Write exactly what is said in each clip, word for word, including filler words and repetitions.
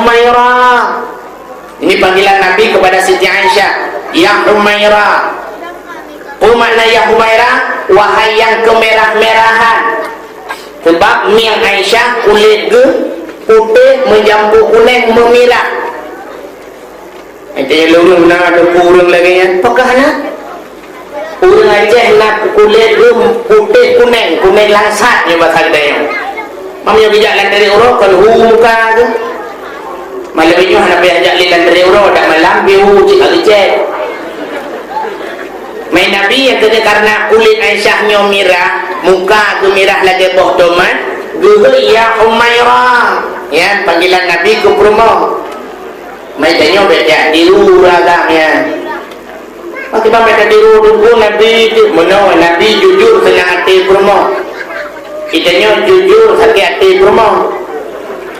Humaira. Ini panggilan Nabi kepada Siti Aisyah, "Ya Humaira." Peue makna "Ya Humaira"? Wahai nyang keumirah-mirahan. Sebab mieng Aisyah kulét geuh putéh meujampu kunéng meumirah. Até lôn na teupeue ureuëng lagée nyan, pakah na? Ureuëng Aceh na kulét geuh putéh kunéng, kunéng langsat nyoe basa geutanyoe. Meunyoe geujak lam trek uroe kon hu muka geuh. Malam nyoe hana payah jak lé lam trek uroe, dak malam pih hu cit ka geucét. Mai Nabi nyang keuneuk karena kulét Aisyah nyoe mirah, muka geumirah lagée boh tomat, geuhôi, "Ya Humaira." Nyan panggilan Nabi keu peurumoh. Mai tanyoe bék jak tiru ureuëng agam nyan. Pakriban bék tatiru teungku Nabi tu, meunoe Nabi jujur seunang até peurumoh. Geutanyoe jujur sakét até peurumoh.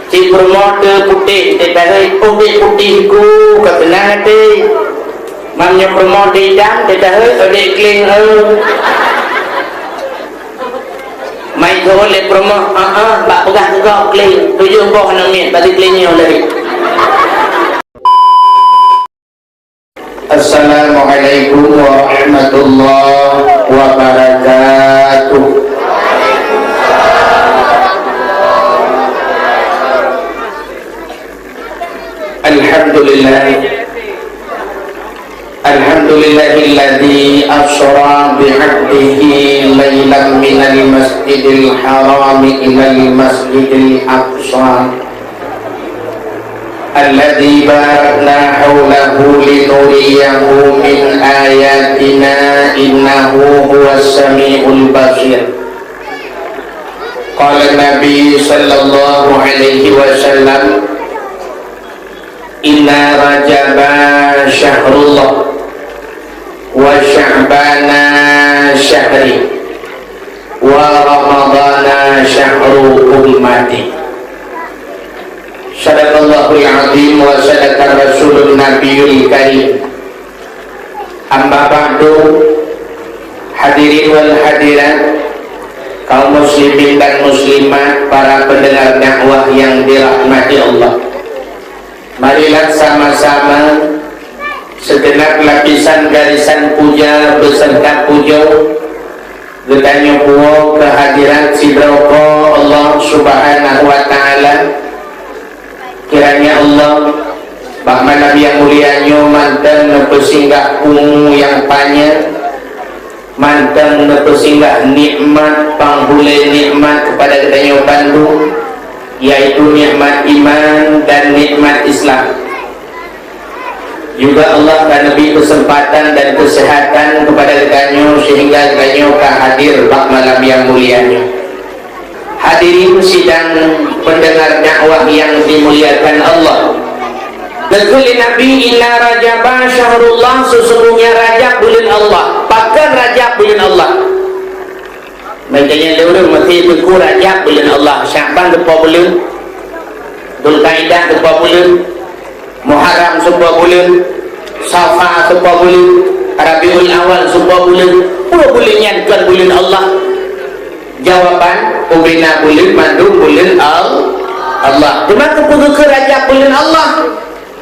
Cit peurumoh teu putéh, teuka hôi, "Oh, bék putéh ku, ka seunang até." Meunyoe peurumoh teu idang, teuka hôi, "Oh, bék kleng, oh." Mai geuhôi lé peurumoh, "Ah, ah, bak peugah keu gob kleng, tujoh boh aneuk miet, bagi kleng nyoe lé." Assalamualaikum warahmatullahi wabarakatuh. Alhamdulillah. Alhamdulillahilladzi asra bi'abdihi lailan minal masjidil harami ilal masjidil aqsa. Alladzi barakna haulahu linuriyahu min ayatina innahu huwas samiul basir. Qala Nabi sallallahu alaihi wasallam, "Inna Rajaba syahrullah, wa Sya'bana syahri, wa Ramadana syahru ummati." Sadaqallahul azim wa sadaqa rasulun nabiyul karim. Amma ba'du, hadirin wal hadirat, kaum muslimin dan muslimat, para pendengar dakwah yang dirahmati Allah. Marilah sama-sama segenap lapisan garisan puja beserta pujoe geutanyoe puwoe keuhadirat sidroe Po Allah Subhanahu wa Ta'ala. Kiranya Allah, bak malam nyang mulia nyoe mantong neupeusinggah umu nyang panyang, mantong neupeusinggah nikmat panghulée nikmat keupada geutanyoe bandum, yaitu nikmat iman dan nikmat Islam. Juga Allah ka neubri keuseumpatan dan keuseuhatan keupada geutanyoe seuhingga geutanyoe ka hadir bak malam nyang mulia nyoe. Hadirin sidang pendengar dakwah yang dimuliakan Allah. Geukheun lé Nabi, "Inna Rajaba syahrullah," sesungguhnya Rajab buleuen Allah. Pakon Rajab buleuen Allah? Makanya lé ureuëng meusti teuku Rajab buleuen Allah, Sya'ban teupo buleuen, Dzulkaidah teupo buleuen, Muharram teupo buleuen, Safar teupo buleuen, Rabiul Awal teupo buleuen. Peue buleuen nyan kon buleuen Allah? Jawaban, ubena buleuen mandum buleuen Al-, Allah. Teuma keupeue geukheun Rajab buleuen Allah?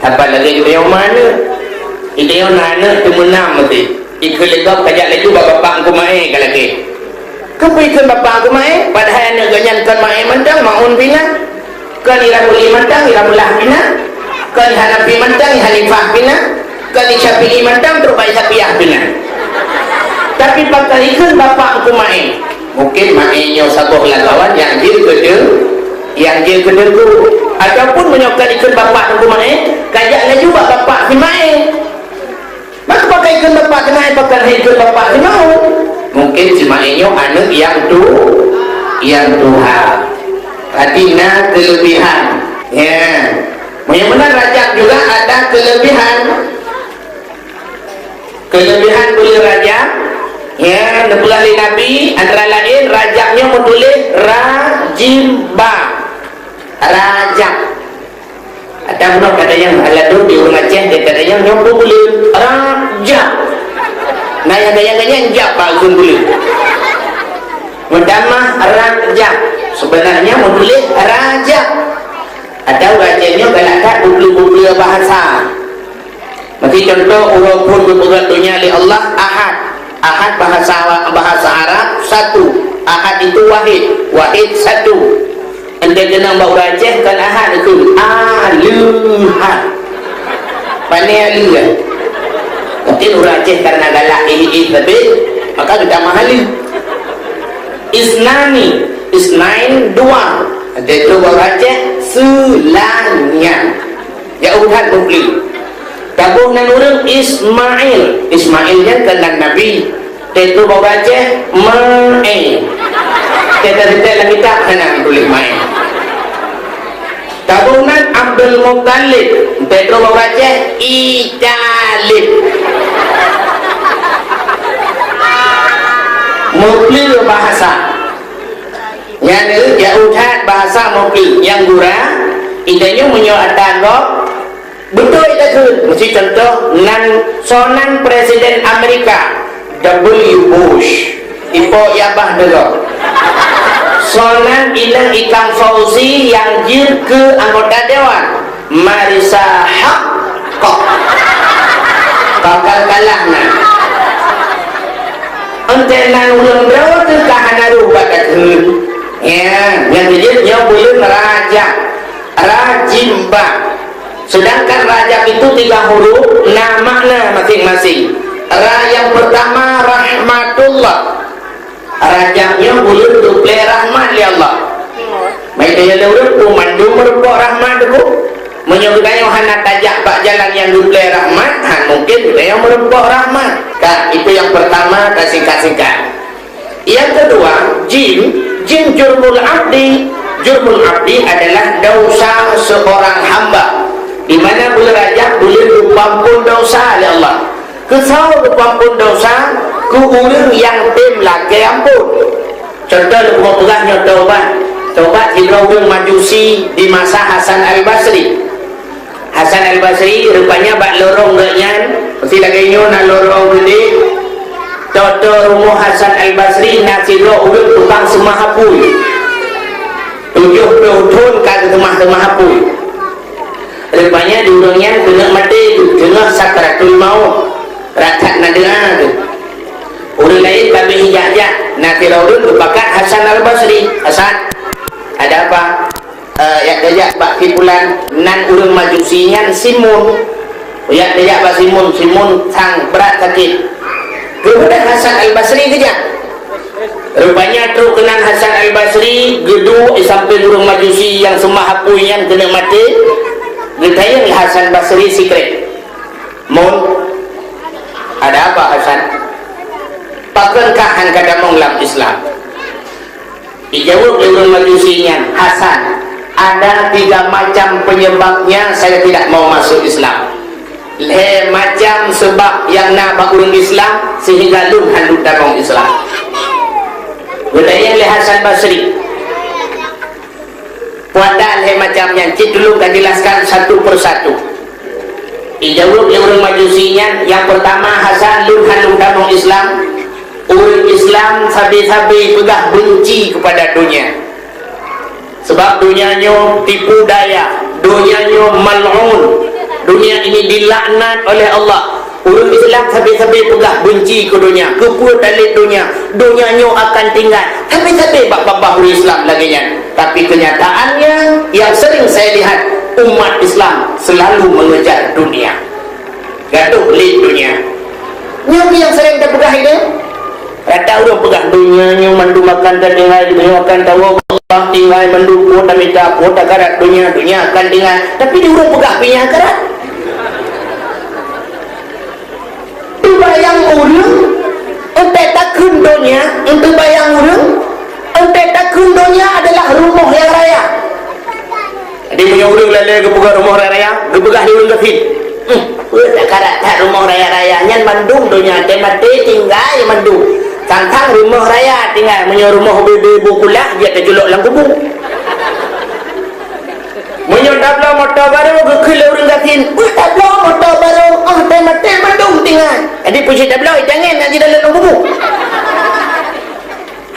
Saban lagée geutanyoe na aneuk. Geutanyoe na aneuk teumeunam meusti. Ikheun lé gob kajak laju bak bapak Teungku Maé ka lagée. Keupeue ikheun bapak Teungku Maé? Padahai aneuk geuh nyan kon Maé mantong, Maun pih na. Kon Iramuli mantong, Iramullah pih na. Kon Hanafi mantong, Hanifah pih na. Kon Syafi'i mantong, trok bak Syafi'iyah pih na. Tapi pakon ikheun bapak Teungku Maé? Mungkin Maé nyoe saboh lam kawan nyang jeuet keu teu-, nyang jeuet keu teungku. Ataupun meunyoe ka dikheun bapak Teungku Maé, kajak laju bak bapak si Maé. Maka pakon ikheun bapak si Maé, pakon ikheun bapak si Maé? Mungkin si Maé nyoe aneuk nyang tu-, nyang tuha. Berarti na keulebihan. Ya. Meunyoe meunan Rajab juga ada keulebihan. Keulebihan buleuen Rajab, ya, neupeugah lé Nabi, antara laén Rajab nyoe meutuléh Rajiba. Rajab. Ada bunoe kadang nyang ladôm di ureuëng Aceh, dia kadang nyang nyoe buleuen Rajab. Nah, nyang gaya-gaya jab bak ureuëng buleuen. Meutamah Rajab. Sebenarnya meutuléh Rajab. Atau ureueng Aceh nyoe galak that bublu-bublu bahasa. Meusti contoh, uroe phon geupeugah donya lé Allah Ahad. Ahad bahasa, bahasa Arab satu. Ahad itu wahid. Wahid satu. Entah kenang bak ureueng Aceh kan Ahad itu. Aleuhad. Pane aleuh. Mungkin ureueng Aceh karena galak ih-ih lebih, maka geutamah aleuh. Isnani, isnain dua. Jadi tu bak ureueng Aceh seulanya. Ya udah bukli. Taboh nan ureueng Ismail. Ismail nyan kan nan Nabi. Tetu bak ureueng Aceh Mail. Teta-teta lam kitab hana tulis Mail. Taboh nan Abdul Muttalib. Tetu bak ureueng Aceh Italib. Mukli bahasa. Nyan, eh, jauh that bahasa mungkin. Nyang gura, ita nyoe meunyoe ata gob, beutôi ita kheun. Meusti contoh, nan soe nan Presiden Amerika, W Bush. Ipo ya bah deungoe. Soe nan inong Ikang Fauzi nyang jeuet keu anggota dewan. Marisa Haqqah. Bakal kalah na. Entah nan ureueng droe teuh ka hana rôh bak takheun. Ya, nyang keujeuet nyoe buleuen Rajab. Rajimba. Sedangkan Rajab itu tiga huruf, na makna masing-masing. Ra yang pertama rahmatullah. Rajab nyoe buleuen geuplè rahmat lé Allah. Meunyoe lé ureueng peue mandum meureumpok rahmat teungku. Meunyoe geutanyoe hana tajak bak jalan nyang geuplè rahmat, han mungkin geutanyoe meureumpok rahmat. Ka, itu yang pertama, ka singkat-singkat. Yang kedua, jim, jim jurmul abdi. Jurmul abdi adalah dosa seorang hamba. Di mana bulan Rajab buleuen geupeuampon dosa lé Allah. Keu soe geupeuampon dosa? Keu ureueng nyang tem lakée ampon. Contoh lôn peugah nyoe tobat. Tobat sidroe ureueng Majusi di masa Hasan Al-Basri. Hasan Al-Basri rupanya bak lorong geuh nyan, meusti lagée nyoe na lorong geude. Toto rumoh Hasan Al-Basri na sidroe ureueng tukang seumah apui. Tujoh ploh thon ka geuseumah-seumah apui. Rupanya di ureueng nyan keuneuk maté, teungoh sakratul maut. Ratat na doa tu. Ureueng laén ka beh jak-jak, na sidroe ureueng geupakat Hasan Al-Basri. "Hasan, ada apa?" "Eh, jak tajak bak si Fulan, nan ureueng Majusi nyan Simun." Jak tajak bak Simun, Simun sang brat sakét. Geubeudôh Hasan Al-Basri geujak. Rupanya trok keunan Hasan Al-Basri, geuduek di sampéng ureueng Majusi nyang seumah apui nyan keuneuk maté, geutanyong lé Hasan Basri sikrek, "Mun, ada apa, Hasan? Pakon kah han ka tamong lam Islam?" Dijaweueb lé ureueng Majusi nyan, "Hasan, ada tiga macam penyebabnya saya tidak mau masuk Islam." Lhée macam seubab nyang na bak ureueng Islam sehingga lôn hana tamong Islam. Geutanyong lé Hasan Basri, "Peue ata lhée macam nyan, cit tulông ka jelaskan satu persatu." Dijaweueb lé ureueng Majusi nyan, "Nyang peurtama, Hasan, lôn hana tamong Islam. Ureueng Islam sabe-sabe peugah beunci keupada donya. Seubab donya nyoe tipu daya, donya nyoe mal'un, donya ini dilaknat oleh Allah. Ureueng Islam sabe-sabe peugah beunci keu donya, keupeue talét donya, donya nyoe akan tinggai." Sabe-sabe bak babah ureueng Islam lagée nyan. Tapi kenyataannya, yang sering saya lihat, umat Islam selalu mengejar dunia. Gadoh lé donya. Nyoe nyang sering tapeugah itu. Rata ureueng peugah, "Donya nyoe mandum akan tatinggai, donya akan tawoe, Allah tinggai mandum, peue tamita, peue takarat, donya, donya akan tinggai." Tapi di ureueng peugah, "Pinya karat." Teubayang ureueng, entée takheun donya, teubayang ureueng, entée takheun donya adalah rumoh nyang raya. Jadi, meunyoe ureueng lalée geupeugah rumoh raya-raya, geupeugah di ureueng gasien, "Hmm, peue takarat that rumoh raya-raya nyan, mandum donya teumaté tinggai mandum. Sang-sang rumoh raya tinggai, meunyoe rumoh bebe bukulah, jeuet teuculok lam kubu." Meunyoe tabloe moto barô, geukheun lé ureueng gasien, "Peue tabloe moto barô, oh, teumaté mandum tinggai." Jadi, peue cit tabloe, jangan nak jidalam lam kubu.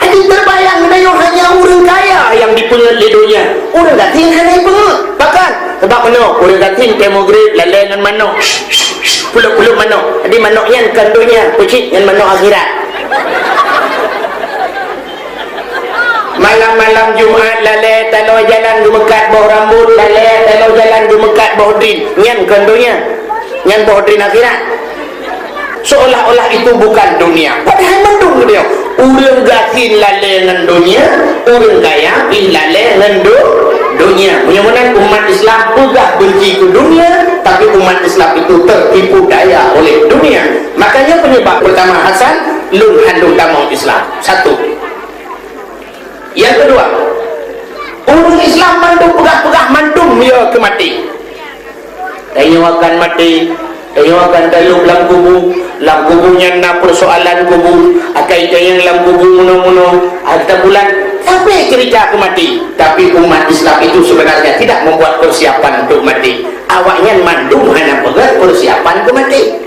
Hana teubayang, meunyoe hanya ureueng kaya nyang jipeungeut lé donya, ureueng gasien hana jipeungeut. Maka Manok, ureuëng gasien watée maghrib lalée ngon manok. Puluk-puluk manok. Jadi manok nyan kon donya, peucit ngon manok akhirat. Malam-malam Jumat lalée taloe jalan geumeukat boh rambot, lalée taloe jalan geumeukat boh drin. Nyan kon donya. Nyan boh drin akhirat. Seolah-olah itu bukan dunia. Padahai mandum geutanyoe. Ureuëng gasien lalée ngon donya, ureuëng kaya pih lalée ngon do-, donya. Meunyoe meunan umat Islam peugah benci keu dunia, tapi umat Islam itu tertipu daya oleh dunia. Makanya penyebab pertama Hasan, lôn hana tamong Islam. Satu. Nyang keudua, ureuëng Islam mandum peugah-peugah mandum ya keu maté. Tanyoe akan maté, tanyoe akan talop lam kubu, lam kubu nyan na persoalan kubu, akai tanyong lam kubu munoe-munoe, harta bulan, sampai cerita keu maté. Tapi umat Islam itu sebenarnya tidak membuat persiapan untuk mati. Awaknyan mandum hana peugah persiapan keu maté.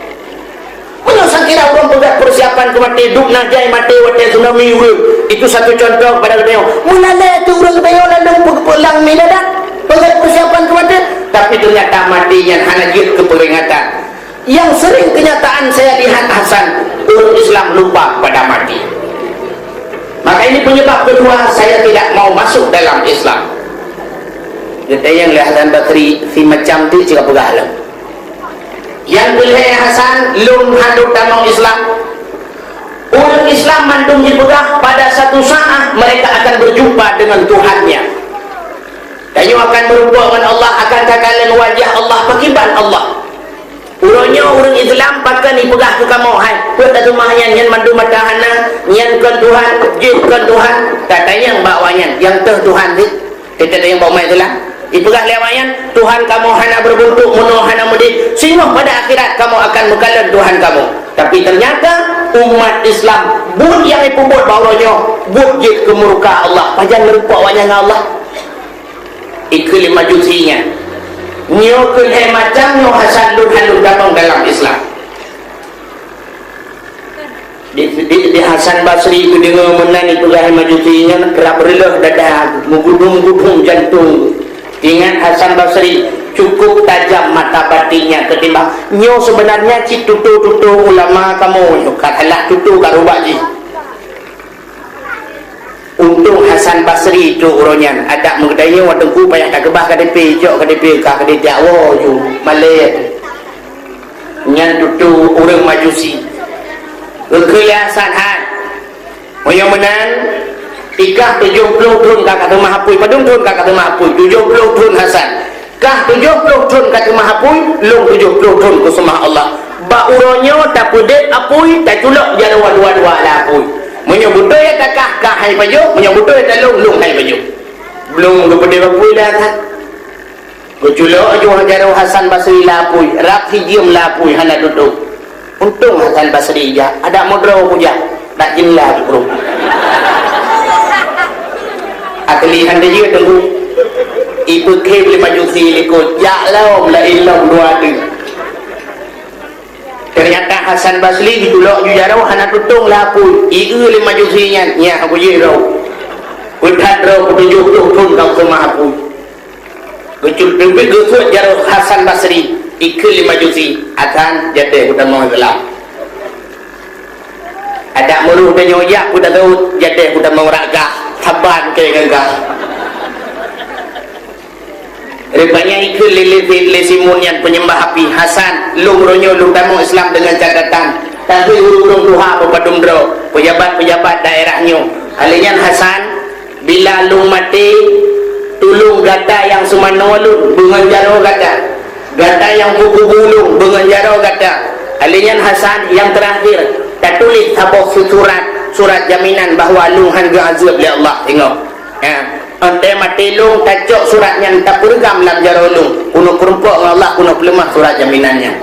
Meunyoe sakira ureuëng peugah persiapan keu maté, dum na jai maté watée tsunami ureuëng, itu satu contoh kepada geutanyoe. Meulalée teuh ureuëng geutanyoe lalu pe-, pulang miladat, peugah persiapan keu maté, tapi ternyata maté nyan hana jeuet keu peringatan. Yang sering kenyataan saya lihat Hasan, ureuëng Islam lupa pada mati. Maka ini penyebab kedua saya tidak mau masuk dalam Islam. Geutanyong lé Hasan Basri, si macam tu cit ka peugah lom. Nyang keu lhée Hasan, lôn hana tamong Islam. Ureuëng Islam mandum jipeugah pada satu saat mereka akan berjumpa dengan Tuhannya. Tanyoe akan meurumpok ngon Allah, akan takalon wajah Allah, pakriban Allah. Uroe nyoe ureuëng Islam pakon ipeugah keu kamoe, hai, peue taseumah nyan, nyan mandum mata hana, nyan kon Tuhan, jeuet kon Tuhan, tatanyong bak awaknyan, nyang toh Tuhan jih? Teuka tanyong bak umat Islam. Ipeugah lé awaknyan, "Tuhan kamoe hana beubuntuk, meunoe hana meudeh, singoh pada akhirat kamoe akan meukalon Tuhan kamoe." Tapi ternyata umat Islam, buet nyang ipeubuet bak uroe nyoe, buet jeuet keu murka Allah. Pajan meurumpok awaknyan ngon Allah? Ikheun lé Majusi nyan. Nyoe keuh lhée macam nyoe Hasan lôn hana tamong dalam Islam. Di, di, di Hasan Basri geudeungoe meunan ipeugah Majusi nyan, rab reuloh dada, meugudong-gudong jantong. Ingat Hasan Basri, cukup tajam mata batinnya ketimbang nyoe sebenarnya cit tutoe-tutoe ulama kamoe nyoe, ka salah tutoe ka rubak jih. Untông Hasan Basri trok uroe nyan, adak meugeutanyoe watée teungku payah takeubah K T P, cok K T P ka keudeh jak woe ju malée. Nyan tutoe ureuëng Majusi. Geukheun lé Hasan, "Hai, meunyoe meunan, ikah tujoh ploh thon ka kateumah apui, padum thon ka kateumah apui, tujoh ploh thon Hasan." Kah tujoh ploh thon ka teumah apui, lôn tujoh ploh thon kuseumah Allah. Bak uroe nyoe tapeudeb apui, taculok jaroe dua-dua lam apui. Meunyoe beutôi takah, kah hai pajoh, meunyoe beutôi talôn, lôn hai pajoh. Blom geupeudeb apui dah that. Geuculok ju jaroe Hasan Basri lam apui, rab sijeuem lam apui hana tutoe. Untông Hasan Basri jak, adak meudroe kujak, dak jeulaih jukrup. Akli hana jeuet teungku. Ipeukhem lé Majusi likot, jak lom laén lom dua teuk. Ternyata Hasan Basri geuculok ju jaroe hana tutong lam apui. Ieu lé Majusi nyan, nyan aku jih roh. Peuthat roh peutujoh ploh thon ka seumah apui. Geucut-, geucut jaroe Hasan Basri, ikheun lé Majusi, "Hasan, jadeh kutamong Islam." Adak meurôh tanyoe jak peue tasaut, "Jadeh kutamong ragah, saban keu gagah." Rupanya ikheun lé, lé, lé Simun nyan peunyembah api, "Hasan, lôn uroe nyoe lôn tamong Islam deungon catatan, tapi ureuëng-ureuëng tuha beupadum droe, peujabat-peujabat daerah nyoe." Lheueh nyan Hasan, "Bila lôn maté, tulông gata nyang seumanoe lôn beungon jaroe gata. Gata nyang peukubu lôn beungon jaroe gata." Lheueh nyan Hasan nyang teurakhir, tatuléh saboh surat, surat jaminan bahwa lôn hán geuazeueb lé Allah. Ingat. Ha, 'oh watée maté lôn tacok surat nyan tapeureugam lam jaroe lôn. Keuneuk peurumpok ngon Allah, keuneuk peuleumah surat jaminan nyan.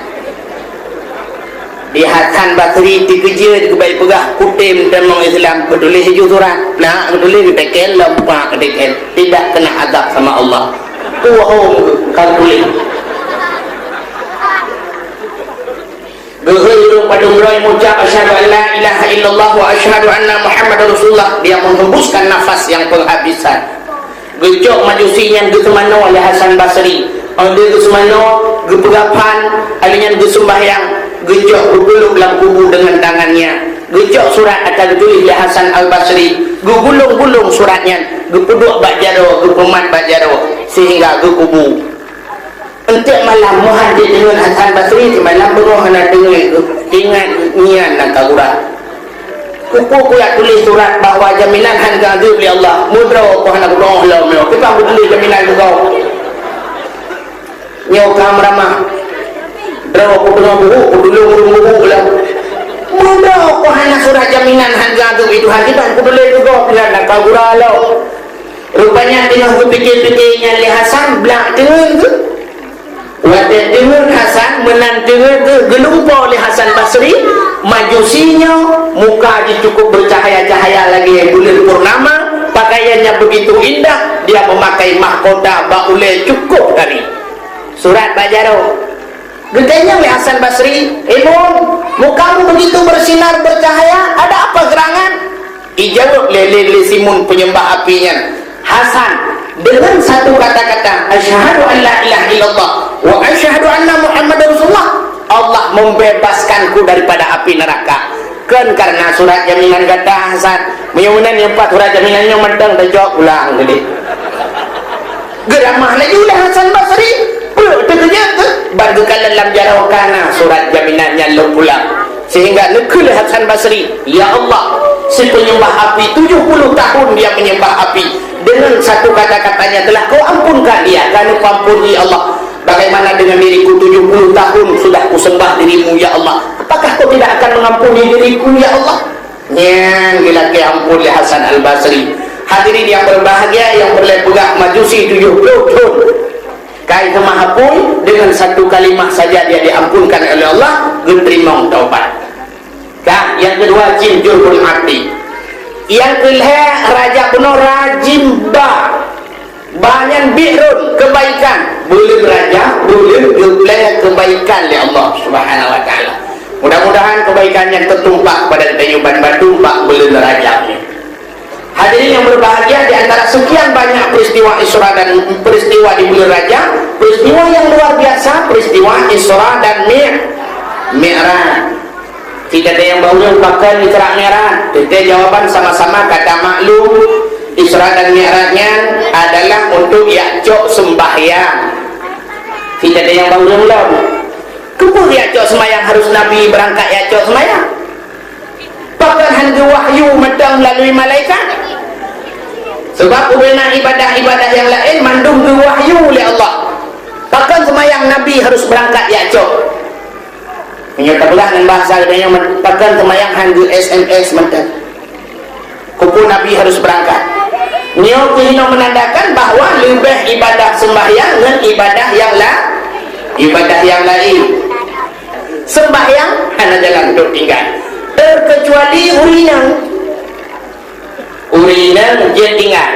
Di Hasan Basri teukeujeuet geubai peugah, "Kutem tamong Islam, beutuléh ju surat." Nah, beutuléh geuteken lom, pak geuteken. Tidak kena azab sama Allah. Tuhan ka tuléh. Geuhôi ureuëng padum droe mucab, "Asyhadu an la ilaha illallah wa asyhadu anna Muhammadar Rasulullah." Dia menghembuskan nafas yang penghabisan. Geucok Majusi nyan geuseumanoe lé Hasan Basri. Óh lheueh geuseumanoe, geupeugah phan, lheueh nyan geuseumbahyang, geucok geupeuleuk lam kubu deungon tangan nyan. Geucok surat ata geutuléh lé Hasan Al-Basri, geugulong-gulong surat nyan, geupeuduek bak jaroe, geupeumat bak jaroe, seuhingga geukubu. Enteuk malam, meuhan jeuet deungon Hasan Basri, simalam beungoh hana deungon, ingat nyan nyang ka gura. Keupeue kuyak tuléh surat bahwa jaminan han geuadeueb lé Allah? Meudroe ku hana kudeungoe lom nyoe. Kiban kutuléh jaminan keu gob? Nyoe ka meuramah. Droe kudeungoe buhuk, kutulông ureueng buhuk lom. Meudroe ku hana surat jaminan han geuadeueb lé Tuhan, kiban kutuléh keu gob? Nyan ka gura lom. Rupanya teungoh geupike-pike nyan lé Hasan, blah teungeut geuh. Watèe teungeut Hasan, meunan teungeut geuh geulumpoe lé Hasan Basri, Majusi nyoe muka jih cukup bercahaya-cahaya lagèe buleuen purnama, pakaiannya begitu indah, dia memakai mahkota bak ulèe cukup gari. Surat bak jaroe. Geutanyong lé Hasan Basri, "Imun, mukamu begitu bersinar bercahaya, ada apa gerangan?" Ijaweueb lé, lé, lé si Mun penyembah api nyan, "Hasan, dengan satu kata-kata, asyhadu an la ilaha illallah wa asyhadu anna Muhammadar Rasulullah, Allah membebaskanku daripada api neraka." Kon karena surat jaminan gata, Hasan. Meunyoe meunan nyang pat surat jaminan nyoe mantong tacok pulang keudéh. Geuramah laju lé Hasan Basri, peue teukeujeuet keuh, ban geukalon lam jaroe ka na surat jaminan nyan lom pulang. Sehingga neukheun lé Hasan Basri, "Ya Allah, si penyembah api tujuh puluh tahun dia menyembah api, dengan satu kata-katanya telah Kau ampunkan dia, ka neupeuampôn, ya Allah. Bagaimana dengan diriku, tujuh puluh tahun sudah kusembah dirimu, ya Allah. Apakah Kau tidak akan mengampuni diriku, ya Allah?" Nyan geulakèe ampôn lé Hasan Al-Basri. Hadirin yang berbahagia, nyang peureulèe peugah Majusi tujoh ploh thon ka teumah apui, dengan satu kalimah saja dia diampunkan oleh Allah, geuteurimong taubat. Ka, nyang keudua cit Jurbul Abdi. Nyang keulhèe raja bunoe rajim ba. Ba nyan bi'run, kebaikan. Buleuen Rajab, buleuen geuplè kebaikan lé Allah Subhanahu wa Taala. Mudah-mudahan kebaikan nyan teutumpah kepada geutanyoe ban mandum bak buleuen Rajab nyoe. Hadirin yang berbahagia, di antara sekian banyak peristiwa Isra dan peristiwa di buleuen Rajab, peristiwa yang luar biasa, peristiwa Isra dan Mi-, Mi'raj. Kita ada yang baru pakon Isra Mi'raj. Teuntèe jawaban sama-sama kata maklum, Isra dan Mi'raj nyan adalah untuk jak cok sembahyang. Kita ada yang baru lom. Keupeue jak cok sembahyang harus Nabi berangkat jak cok sembahyang? Pakon han geuwahyu mantong melalui malaikat? Sebab ubena ibadah-ibadah yang lain mandum geuwahyu lé Allah. Pakon sembahyang Nabi harus berangkat jak cok? Meunyoe tapeugah ngon bahasa geutanyoe, pakon seumayang han geu-S M S mantong? Keupeue Nabi harus beurangkat? Nyoe keuh jinoe meunandakan bahwa leubeh ibadah seumbahyang ngon ibadah nyang la-, ibadah nyang laén. Seumbahyang hana jalan untuk tinggai, terkecuali ureueng inong. Ureueng inong jeuet tinggai.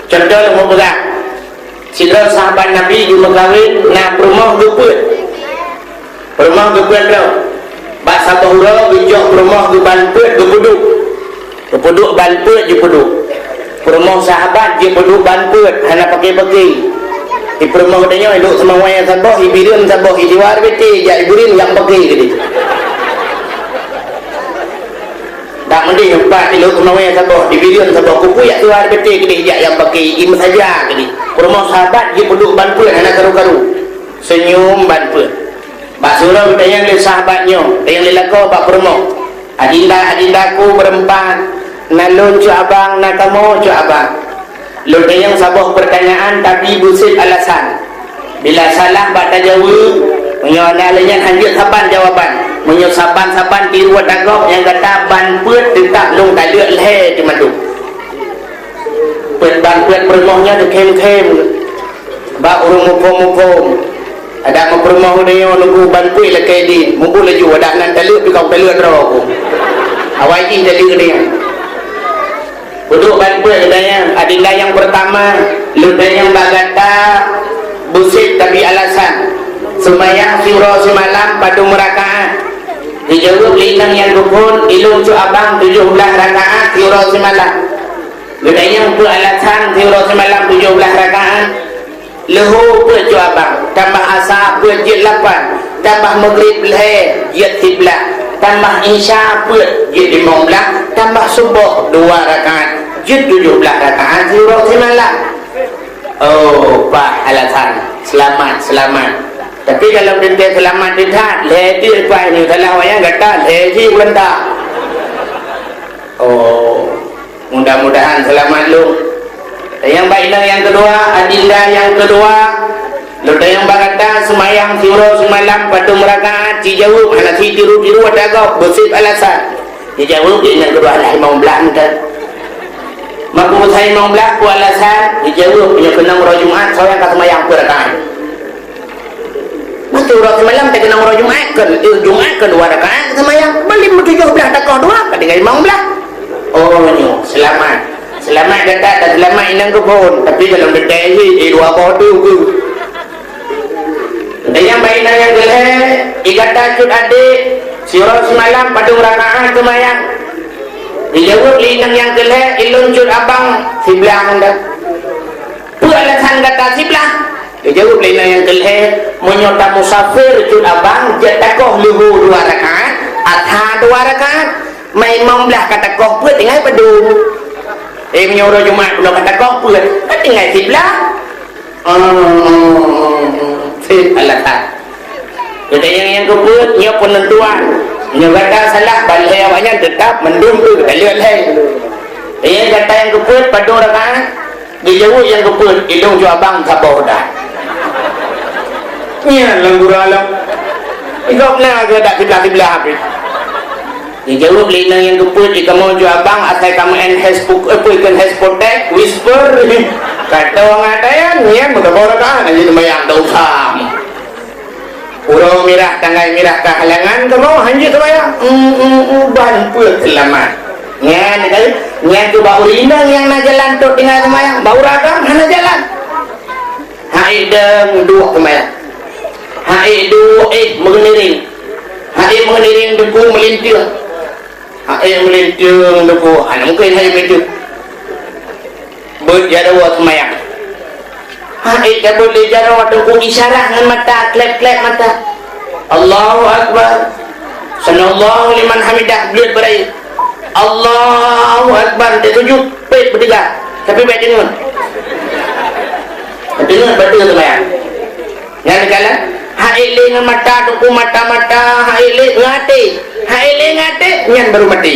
Contoh lôn peugah, sidroe sahabat Nabi geumeukawen na peurumoh geupeuet. Peurumoh geupeuet droe. Bak saboh uroe geucok peurumoh geuban peuet geupeuduek. Geupeuduek ban peuet jipeuduek. Peurumoh sahabat jipeuduek ban peuet hana paké-paké. Di peurumoh geutanyoe ilok seumawai saboh, ibireuen saboh, isiwa R B T jak ibireuen jak paké keudéh. Dak meudeh empat ilok seumawai saboh, ibireuen saboh, kupu jak tuha beutôi keudeh jak nyang paké, i meusaja keudeh. Peurumoh sahabat jipeuduek ban peuet hana karu-karu. Seunyum ban peuet. Bak siuroe geutanyong lé sahabat nyoe, tanyong lé lakoe bak peurumoh, "Adinda, adindaku beureuempat, na lôn cut abang, na kamoe cut abang." Lôn tanyong saboh peurtanyaan, tapi beusit alasan. Bila salah bak tajaweueb, meunyoe na lé nyan hanjeuet saban jawaban. Meunyoe saban-saban tiru ata gob nyang gata ban peuet, teutap lôn taleuek lhèe teumandum. Peuet ban peuet peurumoh nyan teukhém-khém bak ureueng muphom-muphom. Adak meupeurumoh geutanyoe nunggu ban peuet lakèe deh, mubuet laju adak nan taleuek pih ka taleuek droe ku. Awai jih taleuek geutanyoe. Peuduek ban peuet geutanyong, adinda nyang peurtama, lôn tanyong bak gata beusit tapi alasan. Seumayang siuroe simalam padum rakaat? Geujaweueb lé inong nyang geuphon, "Ilôn cut abang tujoh blaih rakaat siuroe simalam." Geutanyong peue alasan siuroe simalam tujoh blaih rakaat? Leuhô peuet cut abang, tambah asa peuet jeuet lapan, tambah meugrib lhèe jeuet siblaih, tambah isya peuet jeuet limong blaih, tambah suboh dua rakaat, jeuet tujoh blaih rakaat siuroe simalam. Oh, paih alasan. Seulamat, seulamat. Tapi dalam teuntèe seulamat teuh that, lhèe teuk paih nyoe salah wayang gata lhèe jih ureueng ta. Oh, mudah-mudahan seulamat lôn. Dan nyang bak inong nyang keudua, adinda nyang keudua, lôn tanyong bak gata, seumayang siuroe simalam padum rakaat, jijaweueb hana sitiru-tiru ata gob, beusit alasan. Jijaweueb di inong keudua, alah limong blaih meutan. Maka usai limong blaih peue alasan? Jijaweueb, nyoe keunong uroe Jumat, soe nyang ka seumayang peuet rakaat. Maka uroe simalam teukeunong uroe Jumat, kon, eh, Jumat kon dua rakaat seumayang. Malam meutujoh blaih takoh dua, ka tinggai limong blaih. Oh, nyoe, seulamat. Seulamat gata dan seulamat inong keuphon. Tapi dalam teuntèe jih, eh, dua boh tu ke. Dan nyang bak inong nyang keulhèe, i gata cut adék, siuroe simalam padum rakaat seumayang? Jijaweueb lé inong nyang keulhèe, ilôn cut abang, siblaih anda. Peue alasan gata siblaih? Jijaweueb lé inong nyang keulhèe, meunyoe tamusafir cut abang, jeuet takoh leuhô dua rakaat, asa dua rakaat, ma limong blaih ka takoh peuet tinggai padum. Eh, meunyoe uroe Jumat bunoe ka takoh peuet, ka tinggai siblaih. Hmm, sip alasan. Gata nyang, nyang keupeuet, nyoe peunentuan. Nyoe gata salah, ban lhèe awaknyan teutap mandum tu gata lhèe. Eh, gata nyang keupeuet, padum rakaat? Geujaweueb nyang keupeuet, ilôn cut abang saboh dah. Nyan lam gura lom. Gobnyan na geudak siblaih-siblaih habéh. Geujaweueb lé inong nyang keupeuet, "Di kamoe cut abang, asai kamoe en hespo-, eh, peue, ikon heskotek, whisper." Ka tong atayan, nyan meusaboh rakaat, hana jeuet seumayang, tak usah. Uroe mirah, tanggai mirah ka halangan kamoe, hanjeuet seumayang. Hmm, hmm, hmm, ban peuet seulamat. Nyan kali, nyan keuh bak ureueng inong nyang na jalan trok tinggai seumayang, bak ureueng agam hana jalan. Hai deueng duek seumayang. Hai duek, eh, meungiring. Hai meungiring deungon meulinteung. Hai meulinteueng deungon, hana mungken hai meulinteueng. Beuet jaroe seumayang. Hai tabeuet lé jaroe teungku, isyarat ngon mata, klep-klep mata. Allahu Akbar. Sami'allahu liman hamidah, bleuet beurayeuk. Allahu Akbar, teusujut, pet beuteuga. Tapi bèk deungon. Deungon beutôi seumayang. Nyan kalon, hai lé ngon mata, teungku, mata-mata, hai lé ngon até. Hai lé ngon até, nyan baru maté.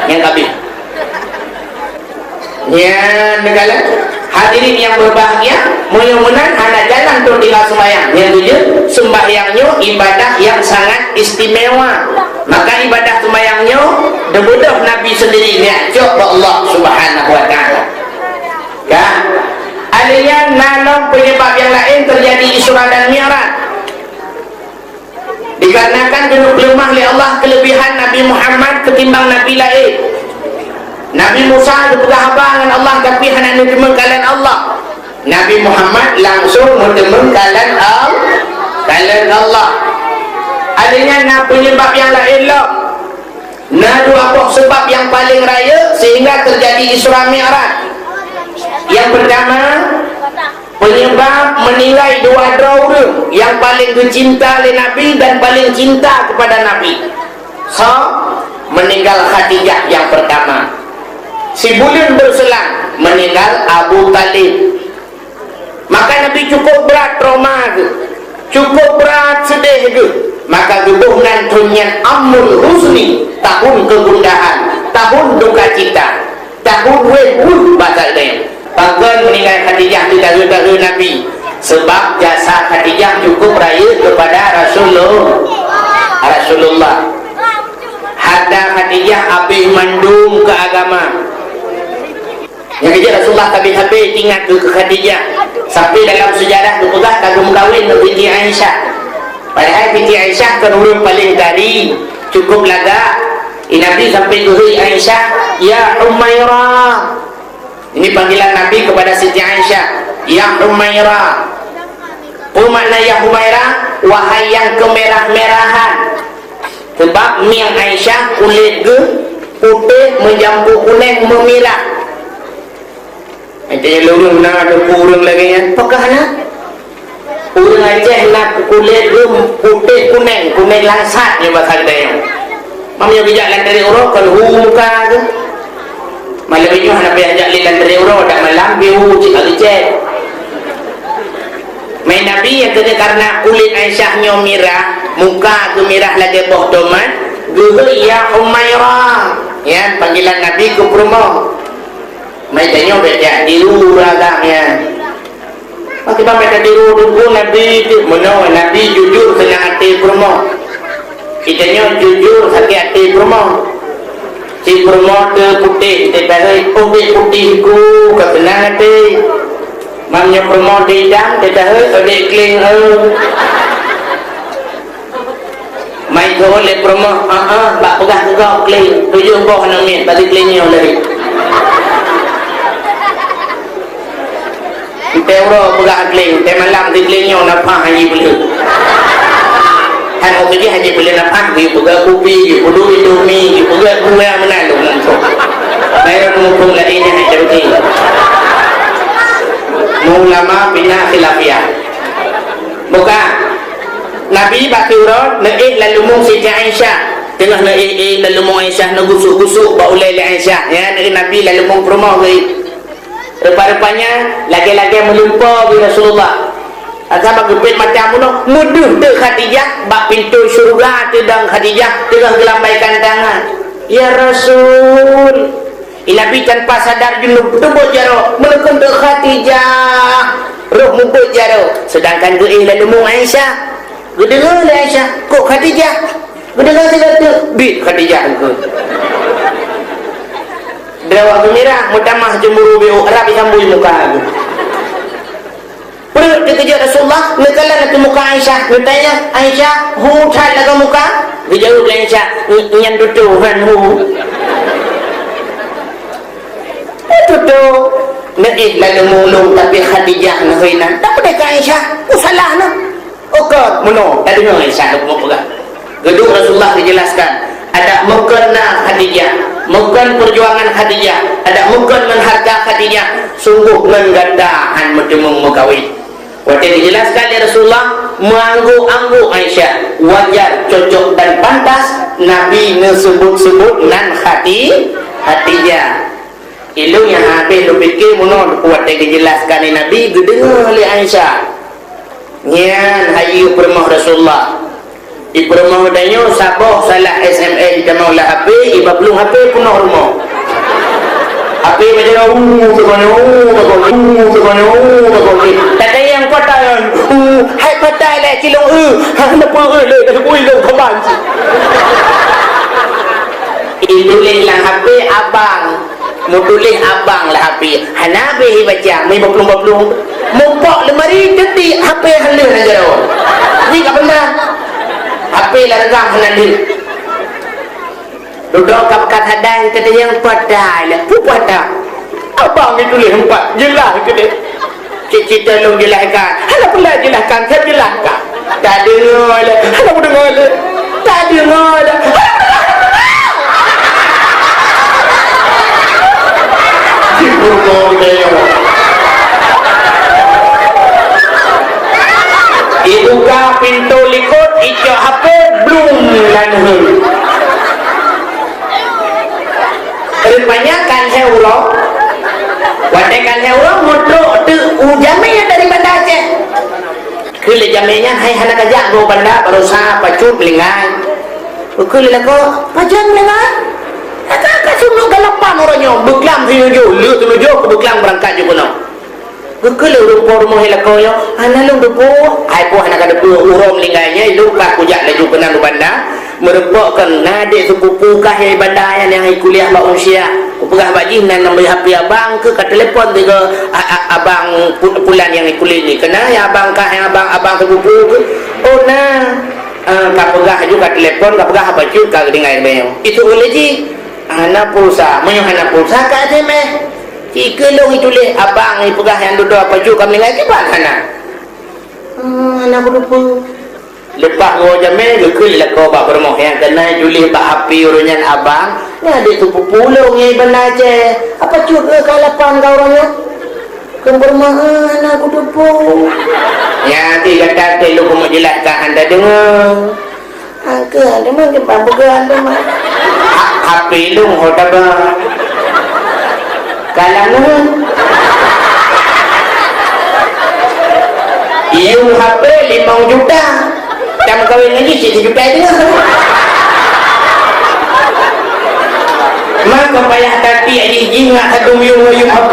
Nyan ka abéh. Nyan kalon, hadirin yang berbahagia, meunyoe meunan hana jalan trok tinggai seumayang. Nyan tujuan, seumayang nyoe ibadah yang sangat istimewa. Maka ibadah seumayang nyoe, dibeudôh Nabi sendiri, neujak cok bak Allah Subhanahu wa Ta'ala. Ka? Alèh nyan na lom penyebab yang laén teujadi Isra dan Mi'raj. Dikarenakan geupeuleumah lé Allah keulebihan Nabi Muhammad keutimbang nabi laén. Nabi Musa geupeugah haba ngon Allah, tapi hana neuteumeung kalon Allah. Nabi Muhammad langsung neuteumeung kalon Al-, kalon Allah. Alèh nyan na penyebab yang laén lom. Na dua boh seubab nyang paleng rayeuk sehingga teujadi Isra Mi'raj. Nyang peurtama, penyebab meuninggai dua droe ureueng nyang paleng geucinta lé Nabi dan paleng cinta kepada Nabi. Soe? Meuninggal Khadijah nyang peurtama. Sibuleuen beuselang meuninggal Abu Thalib. Maka Nabi cukup brat trauma geuh, cukup brat seudeh geuh. Maka geuboh nan thon nyan Amul Huzni, tahun kegundahan, tahun duka cita, tahun wéh weuh basa Ibrani. Pakon meuninggai Khadijah di tahun-tahun Nabi? Sebab jasa Khadijah cukup rayeuk kepada Rasulullah. Rasulullah. Harta Khadijah abéh mandum keu agama. Nyang keujeuet Rasulullah sabe-sabe ingat keu Khadijah. Sampai dalam sejarah geupeugah ka geumeukawen ngon Siti Aisyah. Padahai Siti Aisyah kon ureueng paleng tari, cukup lagak. Nabi sampai geuhôi Aisyah, "Ya Humaira." Ini panggilan Nabi kepada Siti Aisyah, "Ya Humaira." Peue makna "Ya Humaira"? Wahai nyang keumeurah-meurahan. Sebab mieng Aisyah kulét geuh putéh meujampu kuneng meumirah. Meunyoe lôn na teupeu ureuëng lagée nyan, pakon hana? Ureuëng Aceh na kulét geuh putéh kunéng, kunéng langsat nyoe basa geutanyoe. Mam nyoe geujak lam deret uroe kon hu muka geuh. Malam nyoe hana payah jak lé lam deret uroe, dak malam pih hu cit ka geucét. Mai Nabi nyang keuneuk kareuna kulét Aisyah nyoe mirah, muka geumirah lagée boh tomat, geuhôi, "Ya Humaira." Nyan panggilan Nabi keu peurumoh. Mai tanyoe bék jak tiru ureuëng agam nyan. Pakriban bék tatiru teungku Nabi teuh, meunoe Nabi jujur seunang até peurumoh. Geutanyoe jujur sakét até peurumoh. Cit peurumoh teuh putéh, teuh tahôi, "Oh, bék putéh ku, ka seunang até." Mam nyoe peurumoh teuh idang, teuh tahôi, "Oh, bék kleng, eu." Mai geuhôi lé peurumoh, "Ah, ah, bak peugah keu gob kleng, tujoh boh aneuk miet, bagi kleng nyoe lagée." Teuntée uroe peugah kleng, teuntée malam di kleng nyoe nafah hana jipeuleueh. Hana mungken hana jipeuleueh nafah, geupeugah kupi, geupeudui Indomie, geupeugah gula meunan lom langsung. Bayreuh muphom lagée nyan hana beutôi. Ulama bina khilafiah. Buka. Nabi bak uroe neuéh laleumu Siti Aisyah. Teungoh neuéh-éh laleumu Aisyah, neugusuk-gusuk bak ulée lé Aisyah. Ya, neuéh Nabi laleumu peurumoh geuh. Rupa-rupanya lagée-lagée meulumpoe bak Rasulullah. Asa bak geupét mata meunoe, meudeuh teuk Khadijah bak pintoe syeuruga, teudong Khadijah teungoh geulambaikan tangan. "Ya Rasul!" Nabi tanpa sadar junub teubeuet jaroe, meuneukeun teuk Khadijah roh meubeuet jaroe, seudangkan geuéh laleumu Aisyah. Geudeungoe lé Aisyah, "Kok Khadijah?" Geudeungoe sigoe teuk, "Bit Khadijah engkeu." Drawah geumirah, meutamah jeumuru biôh, rab isambui muka geuh. Peureuleueh teukeujot Rasulullah, neukalon ateueh muka Aisyah, neutanyong, "Aisyah, hu that lagoe muka?" Geujaweueb lé Aisyah, "Nyan tutoe, han hu." "Tutoe, neuéh laleumu lôn, tapi Khadijah neuhôi nan." "Tapeudeh keu Aisyah, peue salah neuh?" Ukeue meunoe, tadeungoe Aisyah lôn peugah. Geuduek Rasulullah geujelaskan, adak meukon na Khadijah, meukon peujuangan Khadijah, adak meukon ngon hareuta Khadijah, sunggoh ngon gata han meuteumeung meukawen. Watée geujelaskan lé Rasulullah, meuangguk-angguk Aisyah, wajar, cocok dan pantas Nabi neuseubut-seubut nan Khadi-, Khadijah. Ilôn nyang habéh lôn pike meunoe watée geujelaskan lé Nabi geudeungoe lé Aisyah. Nyan hayeue peurumoh Rasulullah. Di peurumoh geutanyoe saboh salah S M S jitamong lam H P, iba plueng H P peunoh rumoh. H P baca dah, "Uh, sebanyak, uh, sebanyak, uh, sebanyak." Tadayang patai nyan, "Uh, hai patai lé cilong, uh, ha, kenapa, uh, lé, dah bui lé kaban." Ituléh lam H P abang. Meutuléh abang lam H P, hana habéh ibaca, meubaplong-baplong. Mupok lemari, teuti H P hana lheueh na jaroe. Di ka benda. H P lam regang hana lheueh. Dudoe ka pakat hadai, teuti nyang patai lah. Peue patai? Abang ituléh empat, jeulaih keudeh. Cit-cit lôn jeulahkan. Hana peureulée jeulahkan, ka jeulahkan. Tadeungoe lé. Hana peudeungoe lé. Tadeungoe lé. Jipeurunoe geutanyoe. Ibuka pintoe likot, icok H P, blum, lanheueng. Rupanya kan lhée uroe, watée kan lhée uroe, meutrok teuk u jamé dari Banda Aceh. Keu lé jamé nyan, "Hai, hana kajak goe Banda, baroesa pacut meuninggai." Keu lé lakoe, "Pajan meuninggai?" Kata ka seumeuk galapan uroe nyoe, beuklam sinujoh, le sinujoh keu beuklam beurangkat jih keunoe. Geukheun lé ureuëng po rumoh lakoe nyoe, "Hana lôn teupeue." "Hai po hana ka teupeue, uroe meuninggai nyan lôn ka kujak laju keunan u Banda, meurumpok kon na adék sepupu kah nyang i Banda nyan nyang i kuliah bak Unsia. Kupeugah bak jih nan nambah H P abang keu ka telepon tiga a-, a-, abang pu-, pulan nyang i kuliah ni. Keunan nyang abang kah nyang abang, abang sepupu keu?" "Oh na." Ah, ka peugah laju ka telepon, ka peugah haba cut ka geutinggai keunoe. Itu ulée jih. Hana pulsa, meunyoe hana pulsa ka S M S. Cit keu lôn ituléh abang ipeugah nyang dudoe pacut ka meuninggai kiban hana. Ah, hana kuteupeu. Leupah geuwoe jamé geukheun lakoe bak peurumoh nyang keunan ituléh bak H P ureuëng nyan abang, nyan adék sepupu lôn nyang i Banda Aceh. Apa cut keu ka lapan ka ureuëng nyan? Keupeureumahan hana kuteupeu. Nyan ti gata teuh lôn keumeung jeulaih ka hana deungoe. Angke, teuma keuban peugah teuma. Ha-, H P lôn ho taba. Kalam lôn. Yum H P limong juta. Tameukawen ngon jih cit sijuta teungoh. Maka payah tatiek jih, jih ngat sadum yum, yum H P.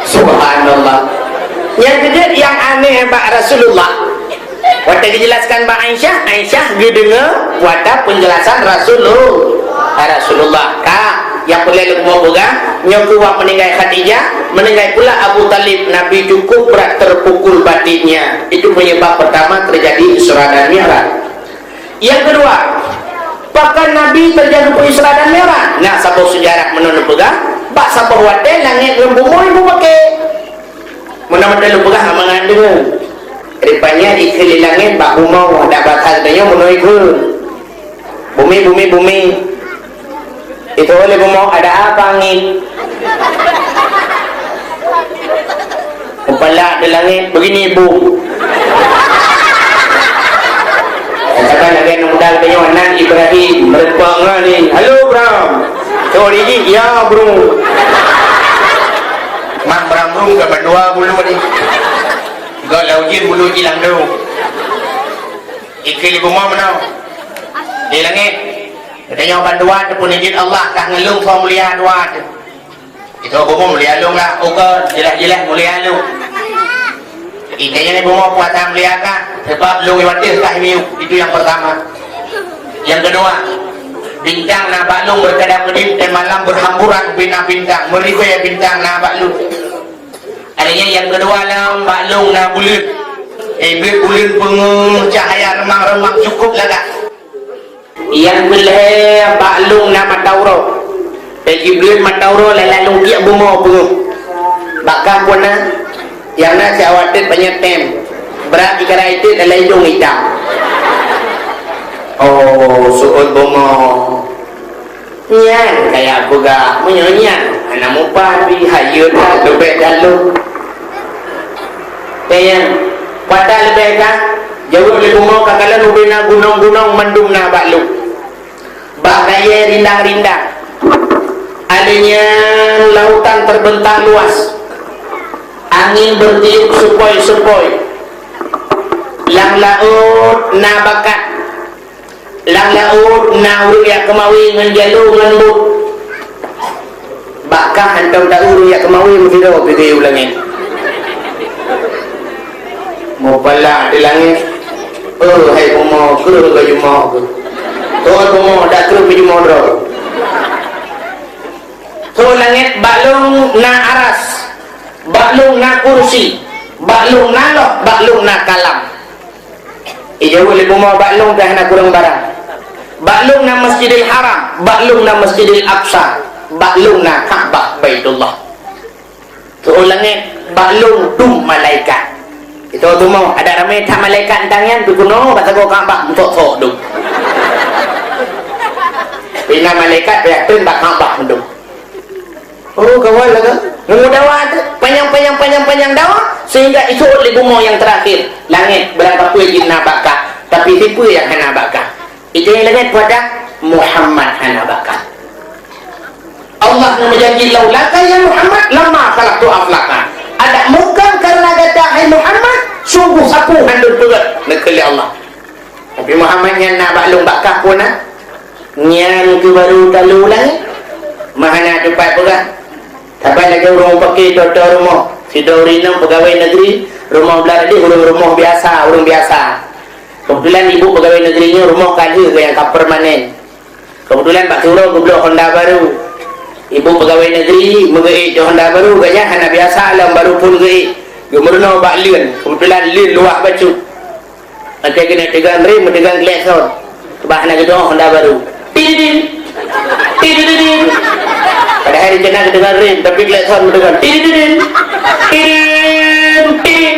Subhanallah. Nyang keujeuet nyang aneh bak Rasulullah. Watée geujelaskan bak Aisyah, Aisyah geudeungoe watée peunjelasan Rasulullah. Rasulullah. Ka, nyang peureulée lôn peugah, nyoe keuh wak meuninggai Khadijah, meuninggai pula Abu Thalib, Nabi cukup berat terpukul batinnya. Itu penyebab pertama terjadi Isra dan Mi'raj. Nyang keudua, pakon Nabi terjadi Isra dan Mi'raj? Nah, saboh seujarah meunan neupeugah, bak saboh watée langét ngon bumoe beupaké. Meunan mantong lôn peugah hana mangat deungoe. Rupanya ikheun lé langét bak bumoe, dak bak that geutanyoe bunoe ikheun. Bumi, bumi, bumi. Itu oleh bumoe, ada apa angin? Mupalak di langét, begini bum. Katakan lagée aneuk muda geutanyoe, nan Ibrahim, meureumpok ngon ni. Halo, Bram. Cok digit, ya, bro. Mah Bram Rung ka bandua bulu ni. Gak lau jin bulu jilang tu. Ikheun lé bumoe meunoe. Di langét. Geutanyoe bandua teupeunijit Allah kah ngeulung soe mulia dua teuh. Itu bumoe mulia lôn lah. Ukeue jeulaih-jeulaih mulia lôn. Ikheun lé bumoe puasa mulia kah, sebab lôn watée kah miyueb. Itu yang pertama. Yang kedua, bintang na bak lôn berkedap-kedip dan malam berhamburan bina bintang, meribée bintang na bak lôn. Adanya yang kedua lam bak lôn na buleuen. Eh, buleuen peungeuh cahaya remang-remang cukup lagak. Yang keulhée bak lôn na mata uroe. Eh, Jibril mata uroe lalu kiek bumoe peungeuh. Bak kah pun na, yang na siawat teuk banyak tem. Berat dikara itu dalam hidung hitam. Oh, su'ul bumoe. Nyan kaya peugah, meunyoe nyan hana mupah pih, hayeue that leubeh that lôn. Nyan, pada leubeh that, jaweueb lé bumoe ka kalon ubena gunong-gunong mandum na bak lôn. Bak kayée rindang-rindang. Alé nyan lautan terbentang luas. Angin bertiup sepoi-sepoi. Lam laôt na bakat. Lam laôt na ureuëng jak keumawe ngon jalo ngon bot. Bak kah hantom taureuëng jak keumawe meusidroe pih geuyue u langét. Mupala di langét, "Oh, hai bumoe, kreueh geujumoe keuh. Tuhan bumoe, dak kreueh geujumoe droe." Tuhan langét, bak lôn na aras, bak lôn na kursi, bak lôn na loh, bak lôn na kalam. Ijaweueb lé bumoe bak lôn ka hana kureueng barang. Bak lôn na Masjidil Haram, bak lôn na Masjidil Aqsa, bak lôn na Ka'bah Baitullah. Tuhan langét, bak lôn dum malaikat. Itu tumoe, ada ramé that malaikat tang nyan, peukunoe bak sagoe Ka'bah, meutok-tok dum. Pina malaikat, payah treun bak Ka'bah dum. Oh, kawan lah kan? Nunggu dawa tu, panjang, panjang, panjang, panjang dawa, sehingga itu lé bumoe yang terakhir, langét, beurangkapeue jih na bak kah, tapi sipeue nyang hana bak kah? Itu nyang langét pada Muhammad hana bak kah. Allah na meujanji, "Laulaka ya Muhammad, lama khalaqtu aflaka." Adak mukam karena gata, hai Muhammad, sungguh sapeue han lôn peugét, neukheun lé Allah. Tapi Muhammad nyan na bak lôn bak kah pun na. Nyan keuh baru talu langét. Mah hana teumpat peugah. Saban lagée ureuëng paké toto rumoh. Sidroe ureuëng inong peugawée negeri, rumoh blah deh ureuëng rumoh biasa, ureuëng biasa. Keubeutulan ibu peugawée negeri nyoe rumoh ka lheueh nyang ka permanen. Keubeutulan bak siuroe geubloe honda baru. Ibu peugawée negeri meugeuék cok honda baru, gobnyan hana biasa lom baru phon geuék. Geumeurunoe bak leuen, keubeutulan leuen luwah bacut. Watée keuneuk teugon rem, meuteugon klakson. Bah na geudong honda baru. Tididin! Tididin! Padahai rencana geuteugon rem, tapi klakson meuteugon. Tididin! Tidin! Tidin!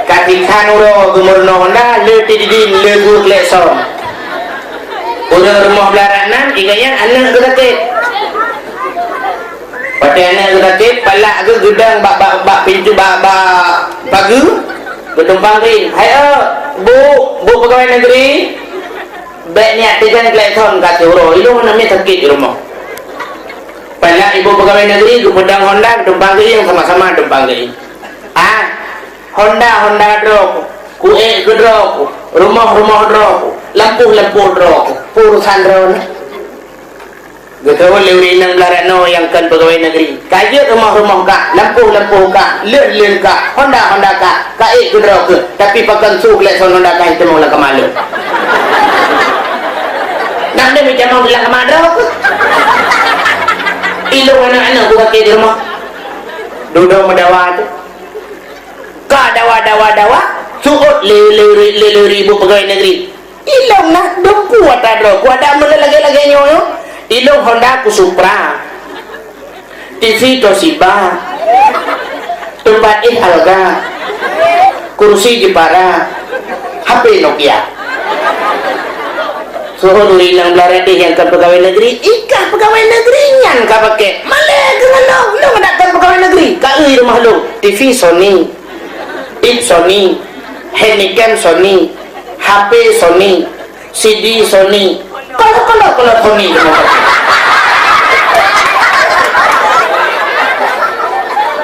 Ka sikhan uroe geumeurunoe honda, le tididin, le bu klakson. Ureuëng rumoh blah rak nan, ingat nyan aneuk geuh sakét. Watèe aneuk geutakét, palak geuh geudong bak, bak, bak pintoe, bak, bak pageue, geutumpang keu ie. "Hai, eu, Bu, Bu Peugawée Negeri, bèk neujak teujan klakson ka siuroe, ilôn aneuk miet sakét di rumoh." Palak ibu peugawée negeri geupeudong honda, geutumpang keu ie, sama-sama tumpang keu ie. Ah, honda, honda droe ku, kuék keu droe ku, rumoh, rumoh droe ku, lampôh, lampôh droe ku, peue urosan droeneuh. Geuseuôt lé ureueng inong blah rot nyoe nyang kon peugawée negeri. Ka jeuet rumoh-rumoh kah, lampôh-lampôh kah, leuen-leuen kah, honda-honda kah, ka ék keudroe keuh, tapi pakon su klakson honda kah jiteumeung lam kama lôn. Nang deuh meutamong lam kama droe keuh. Ilôn aneuk-aneuk buka keu di rumoh. Dudoe meudawa teuh. Ka dawa, dawa, dawa, seuôt lé, lé, lé, lé, lé ibu peugawée negeri. Ilôn na dum ku atra droe ku, adak meulagèe-lagèe nyoe, nyoe. Ilôn honda ku Supra. T V Toshiba. Teumpat éh Alga. Kursi Jepara. H P Nokia. Seuôt ureueng inong blah rot deh nyang kon peugawée negeri, i kah peugawée negeri nyan ka pakék. Malèe keuh ngon lôn, lôn adak kon peugawée negeri. Ka eu i rumoh lôn, T V Sony. Ip Sony, Heineken Sony, H P Sony, C D Sony, kalau, kalau, kalau Sony.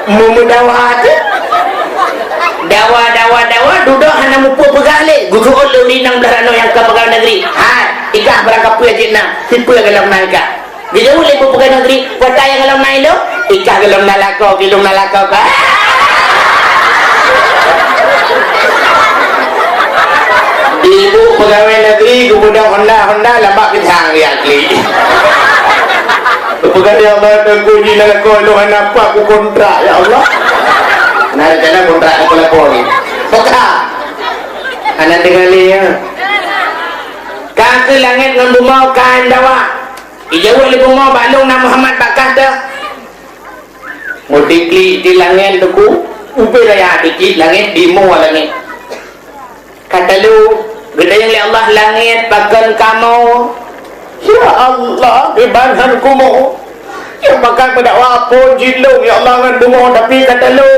Meumeudawa teuh. Dawa, dawa, dawa, dudoe hana mupeue peugah lé. Geuseuôt lé ureueng inong blah rot nyoe nyang ka peugawée negeri. Hai, i kah barang kapeue jeuet na, sipeue golom na i kah. Geujaweueb lé ibu peugawée negeri, "Peue atra nyang golom na ilôn?" "I kah golom na lakoe, ilôn na lakoe kah." Ibu peugawée negeri geupeudong honda-honda lam bak pisang geujak klik. Geupeugah, "Ya Allah, Teungku, jih na lakoe lôn hana pat kukontrak, ya Allah." Na rencana kontrak lakoe-lakoe ni. Peugah. Hana deungoe lé, ya. Ka keuh langét ngon bumoe ka dawa. Ijaweueb lé bumoe, "Bak lôn na Muhammad bak kah teuh." Meutiklik di langét Teungku, ubé raya di langét, di moe langét. Ka talo, geutanyong lé Allah, "Langét, pakon kamoe?" "Ya Allah, kiban han kumoe. Nyang pakat meudakwa phon jih lôn, ya Allah, ngon bumoe, tapi ka talo."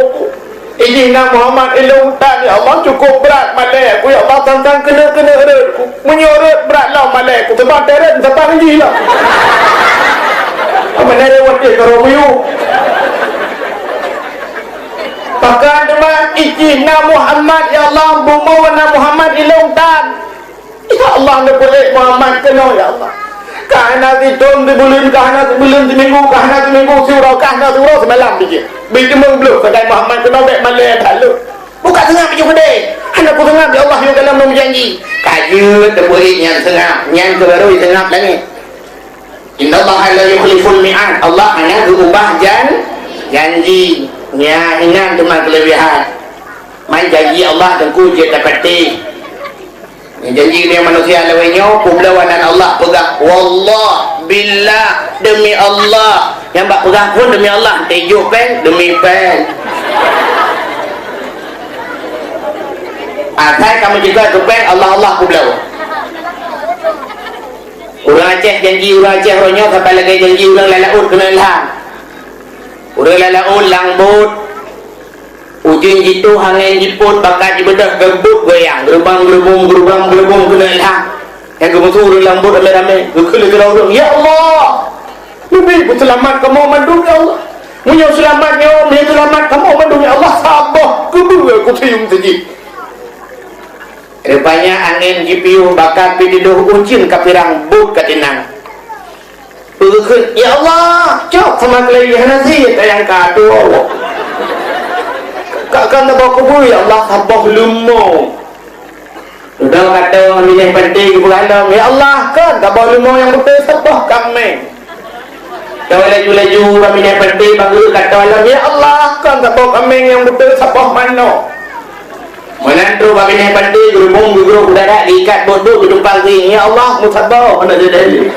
Ijih na Muhammad ilôn tan, ya Allah, cukup brat malèe ku, ya Allah, sang-sang keuneuk-keuneuk rhot ku. Meunyoe rhot brat lom malèe ku, teuma teuret saban jih lom. Apa nari watèe karo muyueb? Pakon teuma ijih na Muhammad, ya Allah, bumoe na Muhammad ilôn tan. Ya Allah, neupeuék Muhammad keunoe, ya Allah. Ka hana sithôn sibuleuen, ka hana sibuleuen siminggu, ka hana siminggu siuroe, ka hana siuroe simalam bijéh. Beuteumèe bloh sagai Muhammad keunoe bèk malèe that lôn. Buka seungab bijéh keudéh. Hana kuseungab, ya Allah, yoh gohlom lôn meujanji. Ka jeuet teupeuék nyan seungab, nyan keuh barô jiseungab langét. Innallaha la yukhliful mi'ad. Allah hana geuubah jan-, janji. Nyan inan teuma keuleubihan. Man janji Allah teungku jeuet tapatéh. Janji deungon manusia lawét nyoe, peubloe nan Allah peugah, "Wallah, billah, demi Allah." Nyang bak peugah phon demi Allah, teuh jok péng, demi péng. Asai kamoe cit keu péng, Allah, Allah peubloe. Ureuëng Aceh janji, ureuëng Aceh uroe nyoe saban lagée janji ureuëng lam laôt keuneuk ilham. Ureuëng lam laôt lam bot. Ujeuen jitôh, angén jipôt, baka jibeudôh, geubeuet goyang, geurubang-geurubong, geurubang-geurubong keuneuk ilham. Nyang geumeusu ureuëng lam bot ramé-ramé, geukheun lé sidroe ureuëng, "Ya Allah, neubi peuseulamat kamoe mandum, ya Allah. Meunyoe seulamat nyoe, meunyoe seulamat kamoe mandum, ya Allah, saboh keubeue kusium teujih." Rupanya angén jipiôh, baka pih teudôh, ujeuen ka pirang, bot ka tinang. Peugeukeut, "Ya Allah, cok sama keulai hana sie tayang ka atô Allah. Ka, ka saboh keubeue, ya Allah, saboh leumo." Dudoe ka atô bak binéh panté geupeugah lom, "Ya Allah, kon saboh leumo nyang beutôi, saboh kaméng." Ka laju-laju bak binéh panté bak geuh ka atô lom, "Ya Allah, kon saboh kaméng nyang beutôi, saboh manok." Meunan trôk bak binéh panté, geurubong geugroh u darat, geuikat bot-bot, geutumpang keu ie, "Ya Allah, meusaboh aneuk jadéh."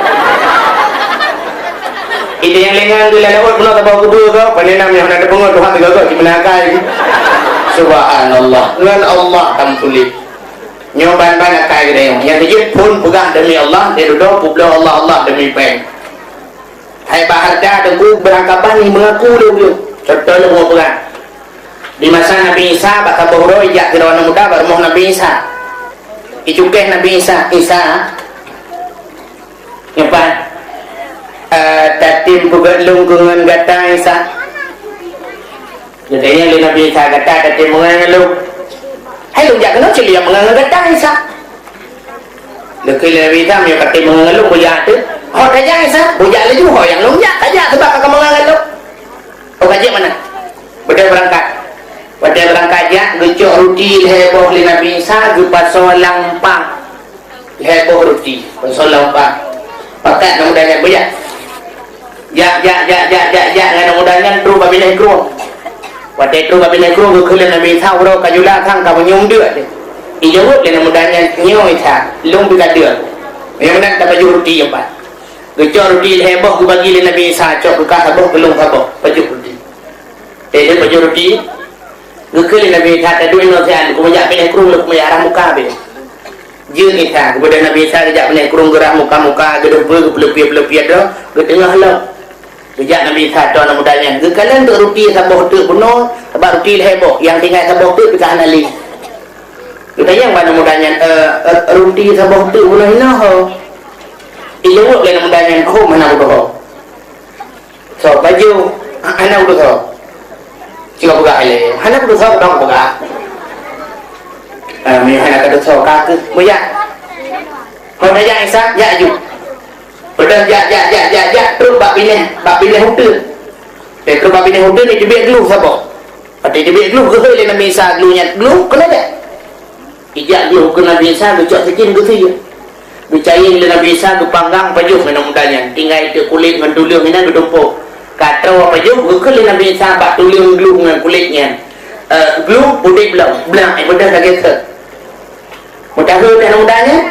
Idéh nyang lé nyan geulalawôt keunoe saboh keubeue gob, pane nam nyang hana teupeungeut Tuhan teuga gob cit meunan akai. Subhanallah, ngon Allah tameutuléh. Nyoe ban-ban akai geutanyoe. Nyang keujeuet phon peugah demi Allah, lheuh dudoe peubloe Allah, Allah demi péng. Hai bak hareuta teungku, beurangkaban ni meungaku lé ulôn. Contoh lôn peugah. Di masa Nabi Isa bak saboh uroe ijak sidroe aneuk muda bak rumoh Nabi Isa. Icukéh Nabi Isa, "Isa, nyoe pat, eh, tatem peugét lôn keu ngon gata, Isa?" Geutanyong lé Nabi Isa, "Gata tatem meungon ngon lôn?" "Hai lôn jak keunoe cit lôn jak meungon ngon gata, Isa." Geukheun lé Nabi Isa, "Meunyoe katem meungon ngon lôn, bujak teuh." "Ho tajak, Isa?" "Bujak laju, ho nyang lôn jak, tajak, sabab ka meungon ngon lôn." "Oh, ka jeuet meunan." Beudôh beurangkat. Watèe beurangkat jak, geucok ruti lhèe boh lé Nabi Isa, geupasoe lam pang. Lhèe boh ruti, pasoe lam pang. Pakat aneuk muda nyan, "Bujak." Jak, jak, jak, jak, jak, jak ngon aneuk muda nyan trôk bak binéh krueng. Watèe trôk bak binéh krueng, geukheun lé Nabi Isa, "Uroe ka jula sang ka meunyoe deuek." Ijaweueb lé aneuk muda nyan, "Nyoe Isa, lôn pih ka deuek." Nyang meunan tapajoh ruti nyoe pat. Geucok ruti lhèe boh geubagi lé Nabi Isa, "Cok keu kah saboh, keu lôn saboh, pajoh ruti." Teuh pajoh ruti, geukheun lé Nabi Isa, "Taduek inoe siat, keumeujak binéh krueng, lôn keumeujak rhah muka beh." Jeuet Isa, geubeudôh Nabi Isa geujak binéh krueng, geurhah muka-muka, geudeumpeu, geupeuleupie-peuleupie droe, geuteungoh lom. Geujak Nabi Isa ateueh aneuk muda nyan, geukalon teuk ruti saboh teuk bunoe, sabab ruti lhèe boh, nyang tinggai saboh teuk pih ka hana lé. Geutanyong bak aneuk muda nyan, "Eh, eh, ruti saboh teuk bunoe hinoe ho?" Ijaweueb lé aneuk muda nyan, "Hom, hana kudoh ho." "Soe pajoh?" "Ha-, hana kudoh ho." Cuma peugah ilèe, "Hana kudoh ho, dong peugah." "Ah, meunyoe hana kadoh ho, ka keuh meujak." "Ho tajak Isa, jak aju." Beudôh jak, jak, jak, jak, jak, trôk bak binéh, bak binéh uteuen. Teuh trôk bak binéh uteuen, iteubiet glôh saboh. Watèe iteubiet glôh, geukheun lé Nabi Isa glôh nyan, "Glôh, keunoe beh." Ijak glôh keu Nabi Isa, geucok sikin geusie. Geucayeng lé Nabi Isa, geupanggang pajoh ngon aneuk muda nyan. Tinggai teuk kulét ngon tuleueng inan geutumpôk. Ka troh pajoh, geukheun lé Nabi Isa bak tuleueng glôh ngon kulét nyan, "Eh, glôh udép lom, blang, eh, beudôh lagèe sot." Meudaha teuh aneuk muda nyan,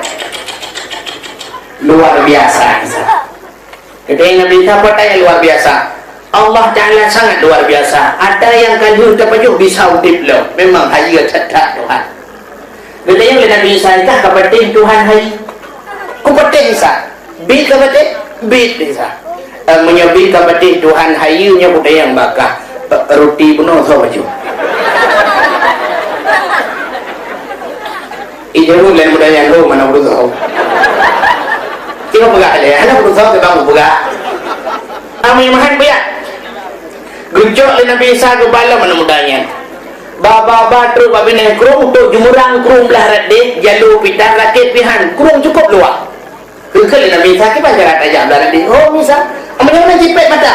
luar biasa Isa. Geutanyong Nabi Isa, "Peue ata nyang luar biasa?" "Allah Ta'ala sangat luar biasa. Ata nyang ka lheueh tapajoh bisa udép lom. Memang hayeue that-that Tuhan." Geutanyong lé Nabi Isa, "Ka patéh Tuhan hayeue?" "Kupatéh Isa." "Biet ka patéh?" "Biet Isa." "Eh, meunyoe biet ka patéh Tuhan hayeue, nyoe kutanyong bak kah, eh, ruti bunoe soe pajoh?" Ijaweueb lé aneuk muda nyan, "Hom, hana kudoh ho." Cuma peugah ilèe, "Hana kudoh ho, keu dong peugah." Amai mahan buya. Geucok lé Nabi Isa geuba lom aneuk muda nyan. Ba, ba, ba trôk bak binéh krueng, trôk jumurang krueng blah rot deh, jalô pih tan, rakét pih han, krueng cukôp luwah. Geukheun lé Nabi Isa, "Kiban cara tajak blah rot deh?" "Hom Isa." "Meunyoe na jipét mata."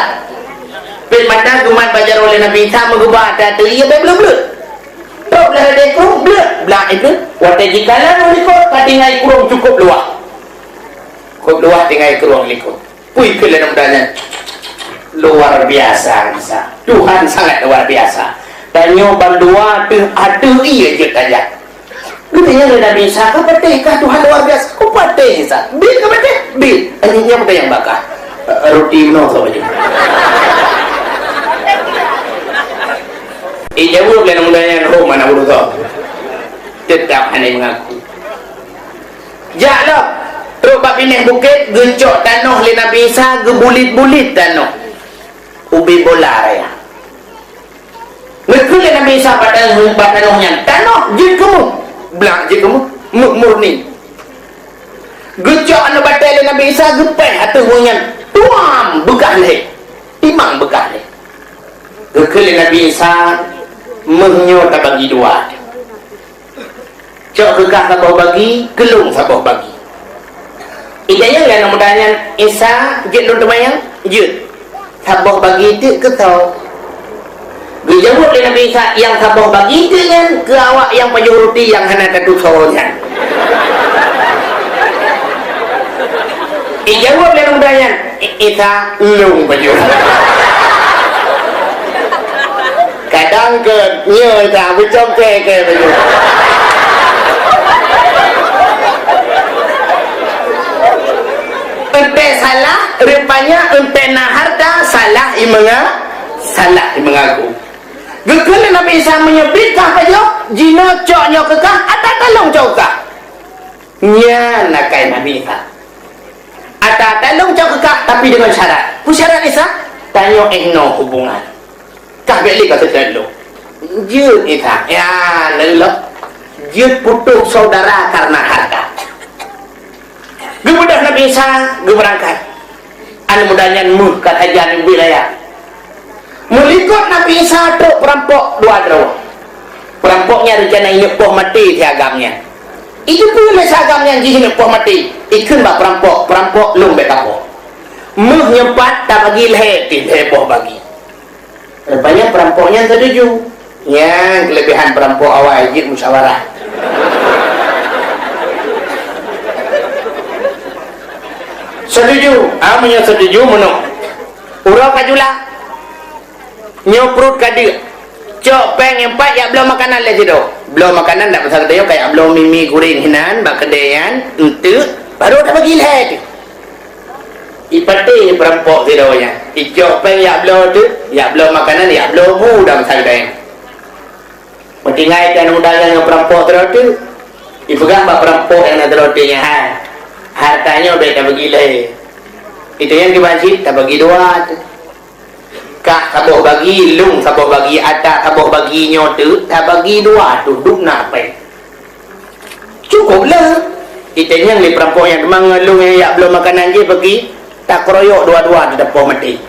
Pét mata geumat bak jaroe lé Nabi Isa, meugeuba ata ateueh ié bèk bleuet-bleuet. Trôk blah rot deh krueng, bleuet, blang ié bleuet. Watèe jikalon u likôt, ka tinggai krueng cukôp luwah. Cukôp luwah tinggai krueng likôt. Peue geukheun lé aneuk muda nyan? "Luar biasa Isa. Tuhan sangat luar biasa. Tanyoe bandua teuh ateueh ié jeuet tajak." Geutanyong lé Nabi Isa, "Ka patéh kah Tuhan luar biasa?" "Kupatéh Isa." "Biet ka patéh?" "Biet." "Nyan peue nyang ba kah?" "Eh, ruti bunoe soe pajoh?" Ijaweueb lé aneuk muda nyan, "Hom, hana kudoh ho." Teutap hana meungaku. Jak lom, trôk bak binéh bukét, geucok tanoh lé Nabi Isa, geubulet-bulet tanoh. Ubé bola raya. Geukheun lé Nabi Isa bak tanoh, bak tanoh nyan, "Tanoh jeuet keu méuh." Blang jeuet keu méuh, méuh murni. Geucok aneuk batèe lé Nabi Isa, geupéh ateueh méuh nyan. Tuam! Beukah lhèe. Timang beukah lhèe. Geukheun lé Nabi Isa, "Méuh nyoe tabagi dua." Cok keu kah saboh bagi, keu lôn saboh bagi. Ijaweueb lé aneuk muda nyan, "Isa, jeuet lôn teumanyong?" "Jeuet." "Saboh bagi teuk keu soe?" Geujaweueb lé Nabi Isa, "Nyang saboh bagi teuk nyan keu awak nyang pajoh ruti nyang hana tatusoe nyan." Ijaweueb lé aneuk muda nyan, "I-, Isa, lôn pajoh." Kadang keu nyoe ka beucom kèe-kèe baju. Eunteuk salah, rupanya eunteuk na hareuta, salah imeunga-, salah imeungaku. Geukheun lé Nabi Isa, "Meunyoe biet kah pajoh, jinoe cok nyoe keu kah, ata-ata lôn cok keu kah." Nyan akai Nabi Isa. Ata, ata lôn cok keu kah, tapi deungon syarat. Peue syarat Isa? Tanyoe éh noe hubungan. Kah bék lé ka seutôt lôn. Jeuet Isa. Ya, lôn lom. Jeuet putôh syedara kareuna hareuta. Geubeudôh Nabi Isa, geubeurangkat. Aneuk muda nyan méuh ka sajan ubit raya. Meulikot Nabi Isa trok peurampok dua droe. Peurampok nyan reuncana jineuk poh maté si agam nyan. Jiteupeue lé si agam nyan jih jineuk poh maté. Jikheun bak peurampok, "Peurampok, lôn bék tapoh. Méuh nyoe pat tabagi lhèe pih, lhèe boh bagi." Rupanya peurampok nyan satuju. Nyan keulebihan peurampok awai jeuet musyawarah. Satuju. Ah, meunyoe satuju, meunoe. Uroe ka jula. Nyoe pruet ka deuk. Cok péng nyang pat jak bloe makanan lé sidroe. Bloe makanan dak pasal geutanyoe ka jak bloe mi-mi guréng hinan bak keudè nyan, enteuk, barô tabagi lhèe teuh. Ipatéh peurampok sidroe nyan. Icok péng jak bloe teuh, jak bloe makanan, jak bloe bu dak pasal geutanyoe. Meutinggai keu aneuk muda nyan ngon peurampok sidroe teuh. Ipeugah bak peurampok nyang na sidroe teuh nyan, "Hai, hareuta nyoe bék tabagi lhèe. Itu nyang kiban cit tabagi dua teuh." Kah saboh bagi, lôn saboh bagi, ata saboh bagi nyoe teuh, tabagi dua teuh, dum na péng. Cukôp lé. Itanyong lé peurampok nyan, teuma ngon lôn nyang jak bloe makanan jih bagi, takeroyok dua-dua teuh tapoh maté.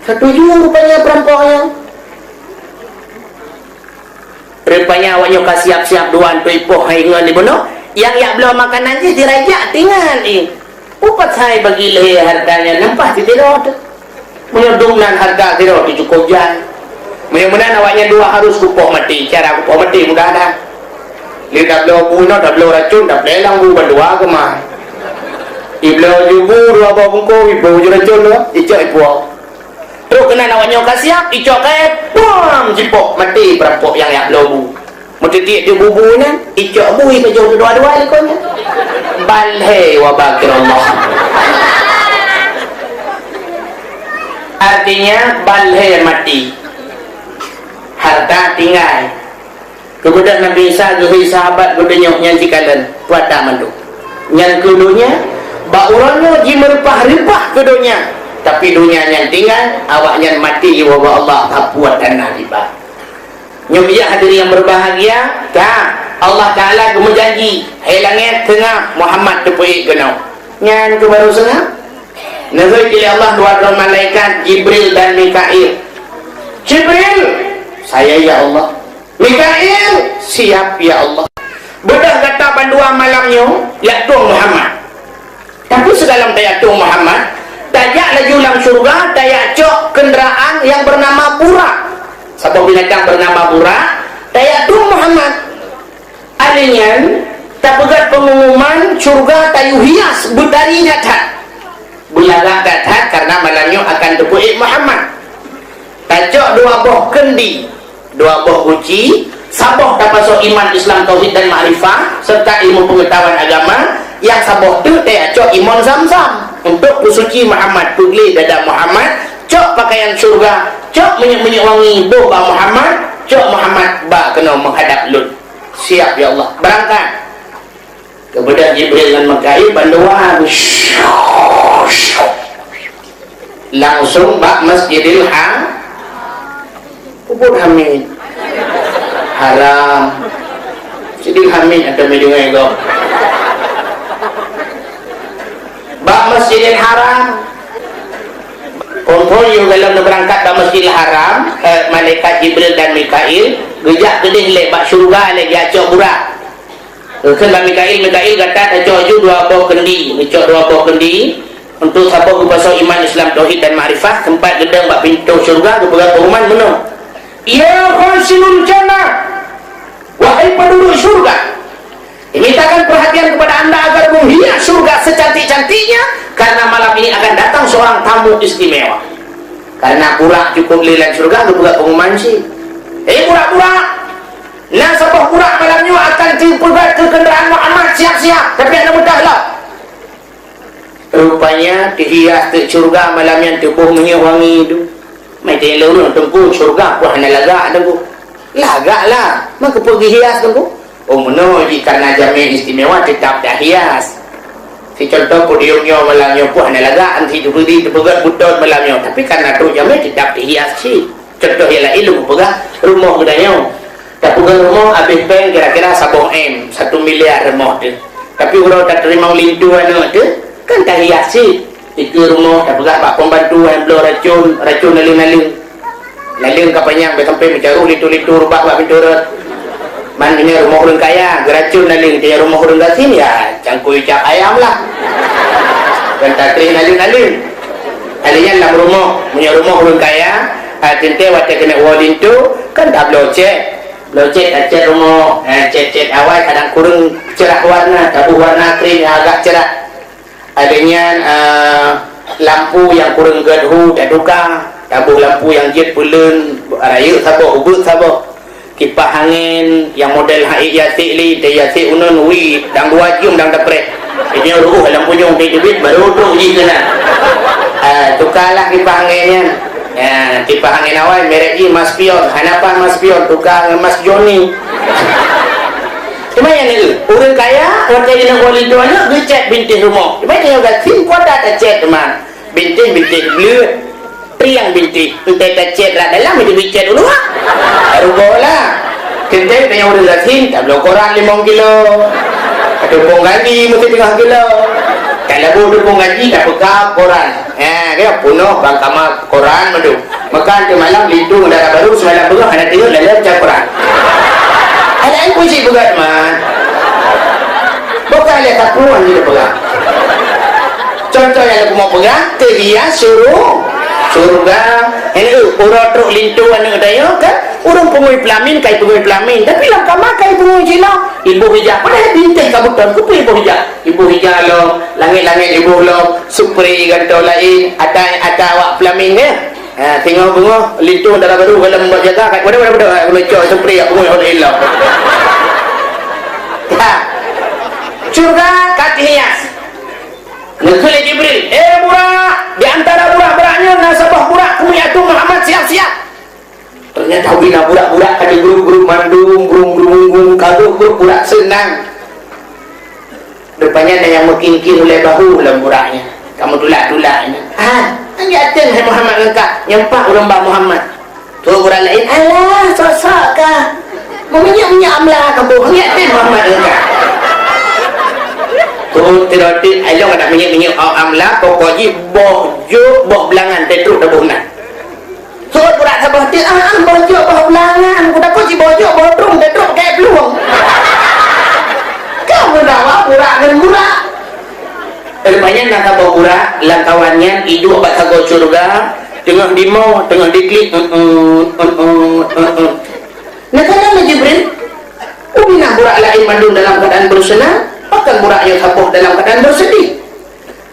Satuju rupanya peurampok nyan. Rupanya awak nyoe ka siap-siap dua untuk ipoh hai ngon ibunoe. Nyang jak bloe makanan jih dirajak tinggai, eh. Upat hai bagi lhèe hareuta nyan, leupah sidroe teuh. Meunyoe dum nan hareuta sidroe teuh cukôp jai. Meunyoe meunan awak nyan dua harus kupoh maté. Cara kupoh maté mudah that. Lé tabloe bu inoe, tabloe racôn, taplé lam bu bandua keumah. Ibloe ju bu dua boh bungkôh, iboh ju racôn dua, icok ipuwoe. Trok keunan awak nyoe ka siap, icok kayèe, pam, jipoh, maté peurampok nyang jak bloe bu. Meuteubiet teuh bu-bu nyan, icok bu ipajoh dua-dua likot nyan. Ban lhèe waba keu Allah. Artinya, ban lhèe maté. Hareuta tinggai. Geubeudôh Nabi Isa geuhôi sahabat geutanyoe nyan sikalon, peue ata mandum. Nyan keuh donya, bak uroe nyoe jimeureumpah-reumpah keu donya, tapi donya nyan tinggai, awak nyan maté jiwoe bak Allah, sapeue tanah diba. Nyoe biya hadirin yang berbahagia, ka Allah Taala geumeujanji, hai langèt seungab Muhammad teupeuék keunoe. Nyan keuh barô seungab. Neuhôi lé Allah dua droe malaikat, Jibril dan Mikail. Jibril, "Saya, ya Allah." Mikail, "Siap, ya Allah." Beudôh gata bandua malam nyoe, jak tueng Muhammad. Tapi sigohlom tajak tueng Muhammad, tajak laju lam syeuruga, tajak cok keundaraan nyang beunama Burak. Saboh binatang beunama Burak, tajak tueng Muhammad. Alèh nyan, tapeugöt peungumuman syeuruga tayue hias beutari that-that. Beulagak that-that kareuna malam nyoe akan teupeuék Muhammad. Tacok dua boh keundi, dua boh guci, saboh tapasoe iman, Islam, tauhid dan makrifah, serta ilmu peungeutahuan agama, nyang saboh teuk tacok imon Zam-Zam untuk peusuci Muhammad, peugleh dada Muhammad, cok pakaian syeuruga, cok minyeuk-minyeuk wangi boh bak Muhammad, cok Muhammad ba keunoe meuhadap lôn. Siap, ya Allah. Beurangkat. Geubeudôh Jibril ngon Mikail bandua langsung bak Masjidil Ha-, peubuet hamid. Haram. Masjidil Hamid atau meunyoe gob. Bak Masjidil Haram. Phôn-phôn yôh gohlom neubeurangkat bak Masjidil Haram, eh, malaikat Jibril dan Mikail geujak keudeh lé bak syeuruga lé geujak cok Burak. Geukheun bak Mikail, "Mikail, gata tacok ju dua boh keundi." Geucok dua boh keundi untuk saboh geupasoe iman, Islam, tauhid dan makrifah, teumpat geudong bak pintoe syeuruga, geupeugah pengumuman meunoe, "Ya khazinul jannah, wahai penduduk syeuruga, dimintakan perhatian kepada anda agar menghias syeuruga secantik-cantiknya, karena malam ini akan datang seorang tamu istimewa." Karena Burak cukôp lé lam syeuruga, geupeugah pengumuman cit, "Hei Burak-Burak, na saboh Burak malam nyoe akan teupeugöt keu keundaraan Muhammad, siap-siap, tapi hana meudah lom." Rupanya teuhias teuk syeuruga malam nyan, teuboh minyeuk wangi tu. Meuteuleueng teungku, syeuruga peue hana lagak teungku? Lagak lah, meukeupeu geuhias teungku? Oh meunoe jih, karena jamé istimewa teutap tahias. Contoh podium nyoe malam nyoe, puih hana lagak, anti teubri, teupeugét butôn malam nyoe. Tapi karena trok jamé tetap dihias cit. Contoh nyang laén lôn peugah rumoh geutanyoe. Tapeugah rumoh habéh péng kira-kira saboh M, satu miliar rumoh teuh. Tapi uroe tateurimong linto aneuk teuh, kan tahias cit. Dikeue rumoh, tapeugah bak pembantu, "Hai bloe racôn, racôn naleueng-naleueng." Naleueng ka panyang, bèk sampai meucaroh linto-linto rubah bak pintoe rot. Man meunyoe rumoh ureueng kaya, geuracôn naleueng, meunyoe rumoh ureueng gasien, ya, cangkôi cap ayam lah. Kan tatreh naleueng-naleueng. Alèh nyan lam rumoh, meunyoe rumoh ureueng kaya, ah, teuntèe watèe keuneuk woe linto, kan tabloe cèt. Bloe cèt, tacèt rumoh, eh, cèt-cèt awai kadang kureueng cerah warna, taboh warna krim nyang agak cerah. Alèh nyan, eh, lampu nyang kureueng gèt hu tatuka, taboh lampu nyang jeuet peuleuen, rayeuk saboh, ubeut saboh. Kipah angén nyang model haiek yasek lé, teuh yasek uneun, wi, dang dua jeuem dang tapreh. Nyoe ruôh lam punyueng teuh teubiet, baru trok jih keunan. Eh, tukalah kipah angén nyan. Ya, kipah angén awai merek jih Mas Pion. Hana paih Mas Pion, tuka ngon Mas Joni. Teuma nyang neu, ureueng kaya, watèe jineuk woe linto aneuk, geucèt bintéh rumoh. Teuma nyoe gasien kuat that tacèt teuma. Bintéh-bintéh bleuet. Triang bintéh. Entèe tacèt lam dalam, itu bicèt u luwa. Rugoe lah. Teuntèe tanyoe ureueng gasien, tabloe koran limong kilo. Teupông gaji meusti teungoh kilo. Talabu teupông gaji, tapeuka koran. Ha, ka peunoh bang kama koran mandum. Maka, teuk malam linto dara barô, seumalam beungoh hana teungeut lalem cak Quran. Ada ai puji bukan, man? Bukan lé tapuan di peugah. Contoh nyang leumoh peugah, teuhias syuru-, syurga. Ini, uh, uroe trok linto aneuk dayah kan, ureueng pungui pelamin, kai pungui pelamin. Tapi lam kama kai pungui cina, ibu hijab. Padahal bintéh ka butôn, keupeue ibu hijab? Ibu hijab lom, langét-langét ibu lom, supri gantoe laén, atai ata awak pelamin, ya. Ha, singoh beungoh, linto dara barô, galom bak jaga, kat wadah, wadah, wadah, ha, keuneuk cok seupri, yak beungoh, hot ilok. Ha. Syurga ka teuhias. Neukheun lé Jibril, "Eh, burak! Di antara burak-burak nyoe na saboh burak keumiet ateueh Muhammad, siap-siap!" Ternyata ubina burak-burak ka jigrub-grub mandum, grung-grung-grung, ka grub-grub burak seunang. Rupanya na nyang meuking-king ulèe bahu lam burak nyan. Ka meutulak-tulak nyan. "Ah, nyan ateueng hai Muhammad ngon kah, nyan pat ureueng ba Muhammad." Trok burak laén, "Alah, sok-sok kah. Meuminyéuk-minyéuk amla kamoe, nyan ateueng Muhammad ngon kah." Trok tirotik, "Ayo keuneuk minyéuk-minyéuk amla, pokok jih boh jôk, boh beulangan, teutrok taboh na." Sot burak saboh teuk, ah, ah, boh jôk, boh beulangan. Kutakot jiboh jôk, boh trueng, teutrok keu plueng. Ka meudawa burak ngon burak. Rupanya na saboh burak, lam kawan nyan, iduek bak sagoe syeuruga, teungoh dimo, teungoh diklik, eh, eh, eh, eh, eh, eh. Nah, kheun lé Jibril, "Ubina burak laén mandum dalam keuadaan beuseunang, pakon burak nyoe saboh dalam keuadaan beuseudih?"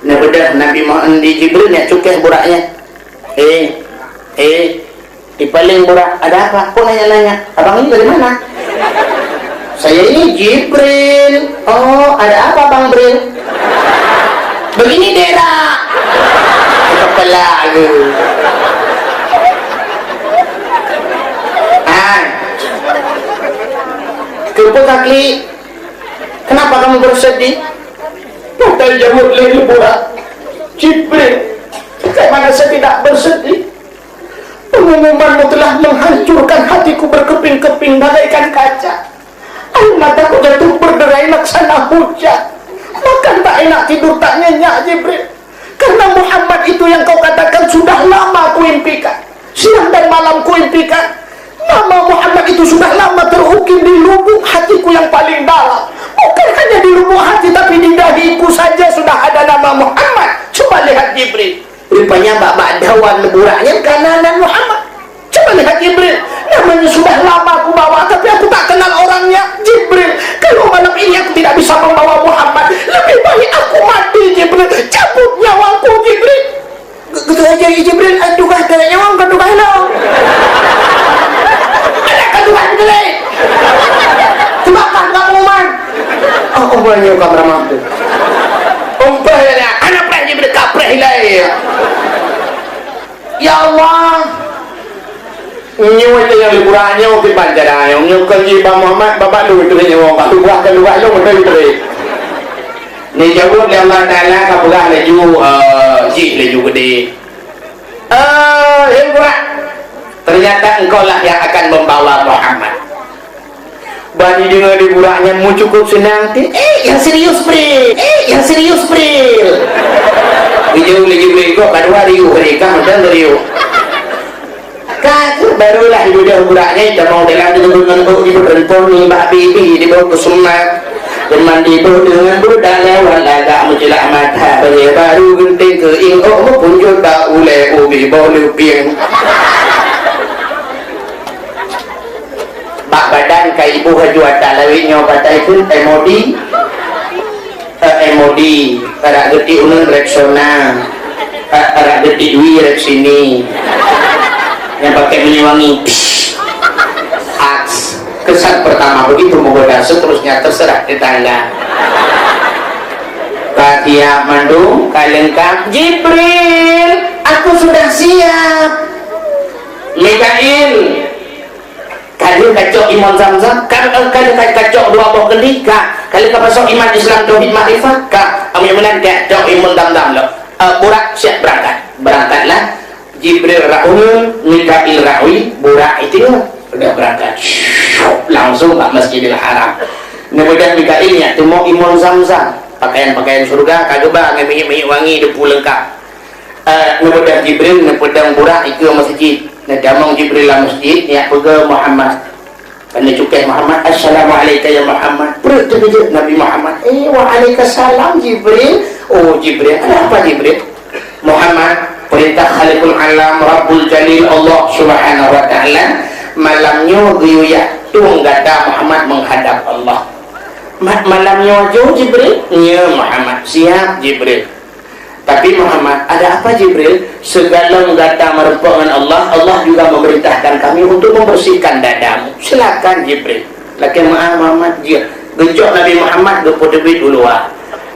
Nah, beudôh Nabi Muhammad di Jibril nyang cukéh burak nyan. "Eh, eh, di paléng burak, ada apa? Kok nanya-nanya? Abang ini dari mana?" "Saya ini Jibril." "Oh, ada apa, Bang Bril?" "Begini deh, Rak." Kepala aku. Ah. Keupeue ka klik? Kenapa kamu bersedih? Kata jawab lagi burak. Jibril, bagaimana saya tidak bersedih? Pengumumanmu telah menghancurkan hatiku berkeping-keping bagaikan kaca. Air mataku jatuh berderai laksana hujan. Makan tak enak, tidur tak nyenyak, Jibril. Karena Muhammad itu yang kau katakan sudah lama kuimpikan. Siang dan malam kuimpikan. Nama Muhammad itu sudah lama terukir di lubuk hatiku yang paling dalam. Bukan hanya di lubuk hati, tapi di dahiku saja sudah ada nama Muhammad. Coba lihat Jibril. Rupanya bak-bak dawan burak nyan ka na nan Muhammad. Coba lihat Jibril. Namanya sudah lama aku bawa, tapi aku tak kenal orangnya. Jibril, kalau malam ini aku tidak bisa membawa Muhammad, lebih baik aku mati, Jibril. Cabut nyawaku, Jibril. Ge-, geuteuka lé Jibril, "Ai tugaih keuneuk nyawöng, kon tugaih lôn." "Adak kon tugaih beutôi lé. Teumakah bak pengumuman." Oh, oh, nyoe ka meuramah tu. Umpah ya, anak preh Jibril ka preh ilai. Ya Allah. Nyoe itu nyang lé burak nyoe kiban cara nyoe. Nyoe kon jih Bang Muhammad, babah lôn itu nyawöng. Bak tugaih kon tugaih lôn beutôi itu. Neujaweueb lé Allah Taala, ka peugah laju, eh, jih laju geude. "Eh, hei Burak, ternyata engkau lah yang akan membawa Muhammad." Ban jideungoe di Burak nyan meucukôp seunang, "Eh, nyang serius, Bril! Eh, nyang serius, Bril!" Geujaweueb lé Jibril, "Kok ka dua riuh, Bril, ka meuteun riuh." Ka, barulah idudoe Burak nyan, tamong dalam deungon ôk, iboh reumpon nibak bibi, diboh keu seumat. Teuma diboh deungon budak lewat lagak meucilak mata, bajée baru geunteng keuieng, ôk meupunjot bak ulée ubit boh leupieng. Bak badan ka iboh laju ata lawét nyoe, patai kheun M O D. Eh, M O D, arak geutik uneun Rexona, eh, arak geutik Wi Rexini. Nyang pakai minyeuk wangi. Aks. Kesan pertama begitu menggoda, seterusnya terserah tetangga. Ka siap mandum, ka lengkap. Jibril, aku sudah siap. Mikail, Ka lheueh ka cok imon Zamzam, ka, ka lheueh ka, ka cok dua boh keuli, ka, ka lheueh ka pasoe iman Islam tauhid makrifat, ka, amun meunan ka cok imon Zamzam lom. Eh, Burak siap berangkat. Berangkatlah. Jibril rak uneun, Mikail rak wie, Burak itingeue. Udah berangkat. Syup, langsung bak Masjidil Haram. Neubeudôh Mikail nyak teumok imon Zamzam. Pakaian-pakaian syurga ka geuba ngon minyeuk-minyeuk wangi, debu leungkap. Eh, neubeudôh Jibril, neupeudong Burak ikeue masjid. Neutamong Jibril lam masjid, nyak peugah Muhammad. Kan neucukeh Muhammad, "Assalamu'alaika ya Muhammad." Pruet teukeujot Nabi Muhammad. "Eh, wa'alaikasalam Jibril." "Oh, Jibril, ada apa Jibril?" "Muhammad, perintah Khaliqul Alam, Rabbul Jalil, Allah Subhanahu wa Ta'ala, malam nyoe geuyue yak tueng gata Muhammad menghadap Allah." "Ma-, malam nyoe ju Jibril?" "Nyo Muhammad." "Siap Jibril." "Tapi Muhammad, ada apa Jibril?" "Segalom gata meureumpok ngon Allah, Allah juga memerintahkan kami untuk membersihkan dadamu." "Silakan Jibril." Lakée meu'ah Muhammad jeuet. Geucok Nabi Muhammad geupeuteubiet u luwa.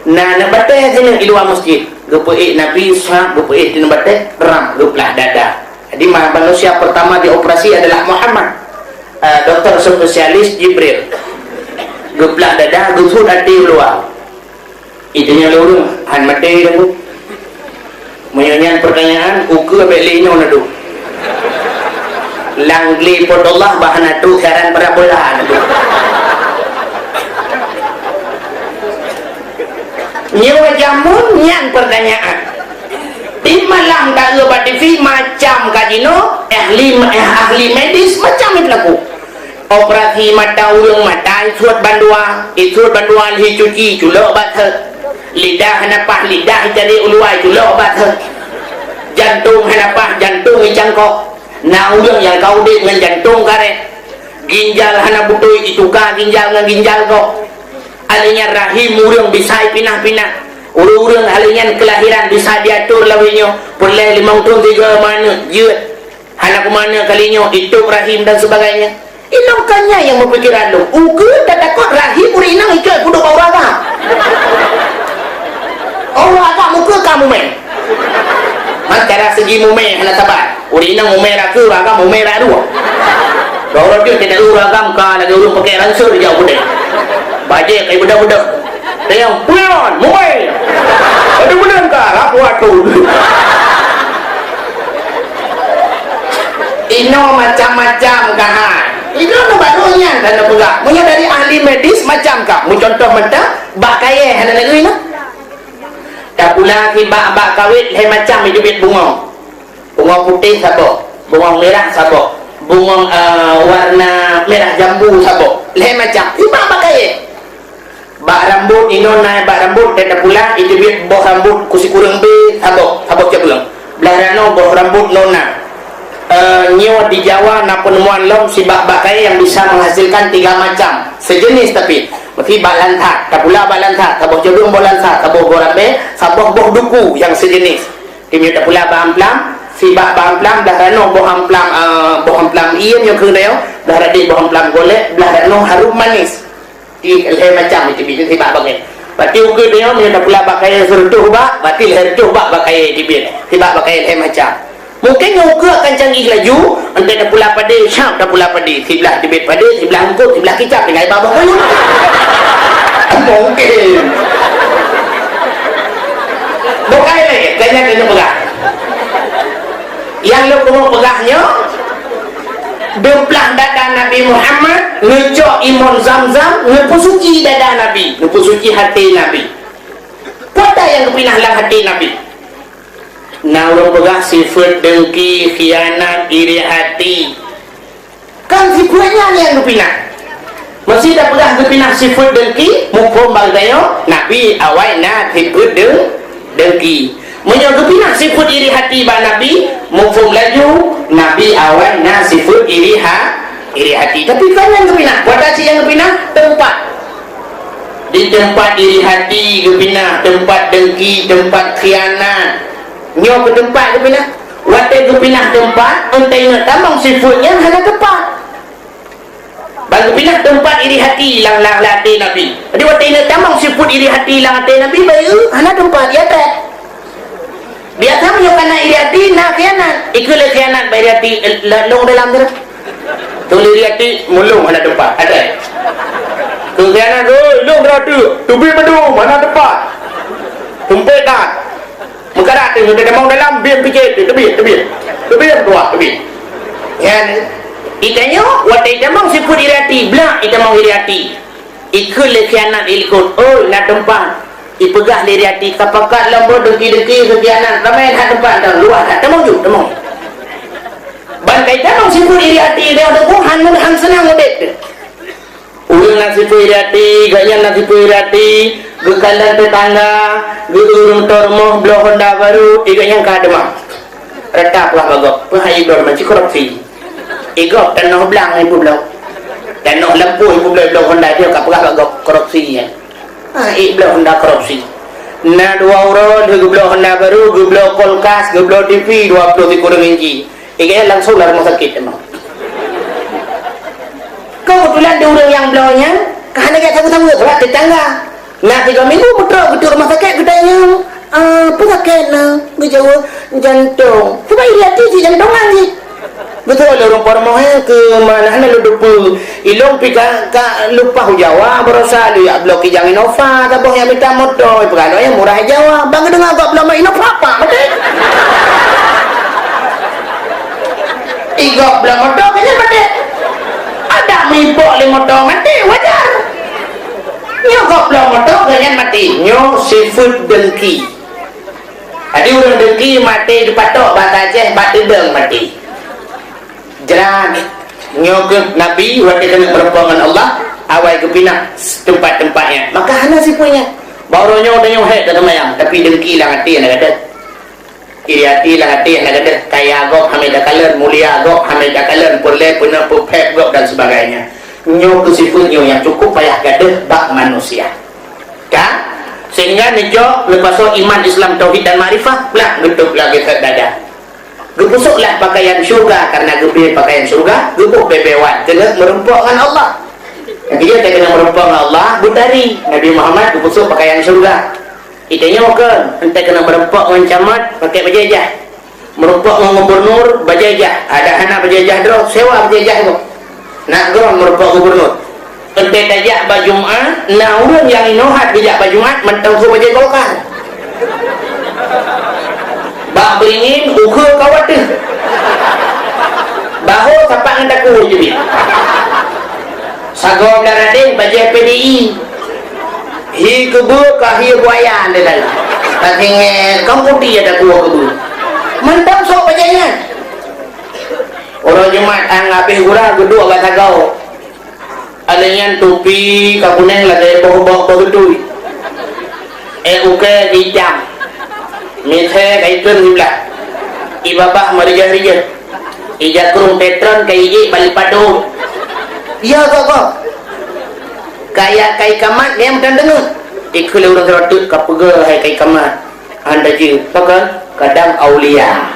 Na aneuk batée sineuk di luwa masjid. Geupeuék Nabi, sab, geupeuék sineuk batée, ram, geuplah dada. Jadi ma-, manusia pertama dioperasi adalah Muhammad. Eh, doktor spesialis Jibril. Geuplah dada, geusut até u luwa. Iteunyang lé ureuëng, han maté dah tu. Meunyoe nyan pertanyaan, ukeue abéh lé nyoe na tu. Lam glé Po teu Allah bah na tu siaran parabola na tu. Nyoe jameun nyan pertanyaan. Di malam taeu bak T V macam ka jinoe, ahli, ahli medis macam itu laku. Operasi mata ureuëng, mata isuet bandua, isuet bandua lheueh cuci, culok bak thot. Lidah hana paih, lidah icari u luwa, culok bak thot. Jantong hana paih, jantong icangkok. Na ureuëng nyang ka udeb ngon jantong karét. Ginjal hana beutôi, ituka ginjal ngon ginjal gob. Alèh nyan rahim ureuëng bisa ipinah-pinah. Ureuëng-ureuëng alèh nyan keulahiran bisa diatur lawét nyoe, peureulèe limong thon tiga manök jeuet. Hana keumanö kali nyoe, itôb rahim dan sebagainya. Ilôn ka nyan nyang meupikiran lôn. Ukeue tatakot rahim ureuëng inong icok peuduek bak ureuëng agam. Oh, ureuëng agam ukeue ka mumè. Mantara segi mumè hana saban. Ureuëng inong mumè rakeue, ureuëng agam mumè raduek. Dua ureuëng jeuet tidak ureuëng agam ka lagèe ureuëng pakai ransel jauh budek. Bajèe kai beudôh-beudôh. Tayang peue nyan, mumè. Aduh, beunang ka, aku, aku. Inoe macam-macam ka hai. Inoe baru nyan hana peugah. Meunyoe dari ahli medis macam ka. Meucuntoh mantong, bak kayèe hana lagèe nyoe. Tapula sibak bak kawét lhèe macam iteubiet bungong. Bungong putéh saboh, bungong mirah saboh, bungong, eh, warna mirah jambu saboh. Lhèe macam. Sibak bak kayèe. Bak rambot inoe na bak rambot dan tapula iteubiet boh rambot kusikureueng bèe saboh, saboh cabeueng. Blah ranoe boh rambot nona. Eh, nyoe di Jawa na peuneumoan lom sibak bak kayèe nyang bisa menghasilkan tiga macam, sejenis tapi. Meusi bak lansat, tapula bak lansat, saboh cabeueng boh lansat, saboh boh rambèe, saboh boh duku nyang sejenis. Teuma tapula bak amplam, sibak bak amplam, blah ranoe boh amplam, eh, boh amplam ie nyoe keuneuk, blah radeh boh amplam golek, blah ranoe harum manis. Di lhèe macam iteubiet sibak bak kayèe. Berarti ukeue nyoe meunyoe tapula bak kayèe sireutôh bak, berarti lhèe reutôh bak bak kayèe iteubiet. Sibak bak kayèe lhèe macam. Mungken nyoe ukeue akan canggih laju, entah tapula padé, syap tapula padé. Siblah teubiet padé, siblah eungkôt, siblah kicap, tinggai bak boh kayèe. Mungken. Kayém keuneuk peugah. Nyang lôn keuneuk peugah nyoe, deumplah dada Nabi Muhammad, neucok imon Zam-Zam, neupeusuci dada Nabi, neupeusuci até Nabi. Peue nyang geupinah lam até Nabi? Na ureuëng peugah sifeuet deungki, khianat, iri até. Kan sifeuet nyan nyang geupinah. Meusé tapeugah geupinah sifeuet deungki, muphom bak geutanyoe, Nabi awai na sifeuet deung-, deungki. Meunyoe geupinah sifeuet iri até bak Nabi, muphom laju, Nabi awai na sifeuet iri ha-, iri até. Tapi kon nyang geupinah, peue cit nyang geupinah? Teumpat. Di teumpat iri até geupinah, teumpat deungki, teumpat khianat. Nyoe keu teumpat geupinah. Watée geupinah teumpat, 'oh teuingat tamong sifeuet nyan hana teumpat. Ban geupinah teumpat iri até lam, lam, lam até Nabi. Jadi watée ingat tamong sifeuet iri até lam até Nabi, bayeue hana teumpat, ya teh. Biasa meunyoe kana iri até, na khianat. Ikeu lé khianat bak iri até, eh, la-, lôn dalam tu. Tuléh iri até, mulông hana teumpat, ada. Keu khianat, oi, lôn dalam tu. Teubiet mandum, hana teumpat. Tumpék that. Meukarat tu, meunyoe tamong dalam, biem picit tu, teubiet, teubiet. Teubiet, tuah, teubiet. Nyan, itanyoe, watée itamong sifeuet iri até, blak itamong iri até. Ikheun lé khianat ilikot, "Oi, na teumpat." Ipeugah lé iri até, "Kapakat lom boh deungki-deungki keu khianat, ramé that teumpat, dan luwah that. Tamong ju, tamong." Ban kai tamong sifeuet iri até, dia udah, oh, han, han seunang udép teuh. Ureuëng na sifeuet iri até, gobnyan na sifeuet iri até, geukalon teutangga, geu-, ureuëng teurimong bloe honda baru, gobnyan ka deungoe. Rata peugah bak gob, peue hai bloe macam korupsi. Igob tanoh blang ibu bloe. Tanoh lampôh ibu bloe, bloe honda dia ka peugah bak gob korupsi nyan. Ah, ibu bloe honda korupsi. Na dua uroe lheueh geubloe honda baru, geubloe kulkas, geubloe T V dua puluh sikureueng inci. Igob langsung lam rumoh sakét teuma. Keubeutulan di ureuëng nyang bloe nyan ka hana jak sapeue-sapeue, sabab teutangga. Na tiga minggu meutrok geuduek rumoh sakét, geutanyong, "Ah, peue sakét na?" Geujaweueb, "Jantong." Sabab iri até jih jantongan jih. Beutôi lé ureuëng po rumoh, eh, keu mana hana lôn teupeue. Ilôn pih ka, ka lumpah u Jawa, baroesa lôn jak bloe kijang Innova, saboh nyang mita moto, peugah lôn nyang murah Jawa. Ban geudeungoe gob bloe Innova, pak maté. Igob bloe moto, keu nyan maté. Adak meuimpok lé moto maté, wajar. Nyoe gob bloe moto, keu nyan maté. Nyoe sifeuet deungki. Jadi ureuëng deungki maté dipatok, bak gajéh, bak teudong maté. Jrat. Nyoe keuh Nabi watée keuneuk meurumpok ngon Allah, awai geupinah teumpat-teumpat nyan. Maka hana sifeuet nyan. Bak uroe nyoe tanyoe hék taseumayang, tapi deungki lam até hana gadôh. Iri até lam até hana gadôh. Kaya gob hana takalon, mulia gob hana takalon, peureulée peunoh peuphét gob dan sebagainya. Nyoe keuh sifeuet nyoe nyang cukup payah gadôh bak manusia. Kan? Sehingga neujok neupasoe iman, Islam, tauhid dan makrifah, blah geutôb lagée that dada. Geupeusôklah pakaian syurga, karena geubri pakaian syurga, geuboh bée-bée wan, keuneuk meurumpok ngon Allah. Nyang keujeuet keuneuk meurumpok ngon Allah, beutari. Nabi Muhammad geupeusôk pakaian syurga. Itanyoe keuh, enteuk keuneuk meurumpok ngon camat, pakai bajée jah. Meurumpok ngon gubernur, bajée jah. Adak hana bajée jah droe, sewa bajée jah tu. Nak droe meurumpok gubernur. Enteuk tajak bak Jumat, na ureuëng nyang inoe that geujak bak Jumat mantong su bajée Golkar. Bak Beringin, ukeue ka wateuh. Baho sapat ngon takue jeuet. Sagoe blah radeng bajée P D I. Hi keubeue ka hi buaya ndai. Ka tinggai kamoe putih ada kuah keubeue. Mantong sok bajée nyan. Uroe Jumat, 'oh habéh gura geuduek bak sagoe. Alèh nyan tupi ka kuneng lagèe boh-boh beutui. Eh, ukèe ka itam. Misé ka ikheun siblah. Ibabah meurijah-rijah. Ija krueng Petron ka ijék bak padum. Ya, kok, kok. Kaya kai kamat nyang meutan deungoe. Ikheun lé ureueng sidroe teuk ka peugah hai kai kamat. Hana jeuet, pakon? Kadang aulia.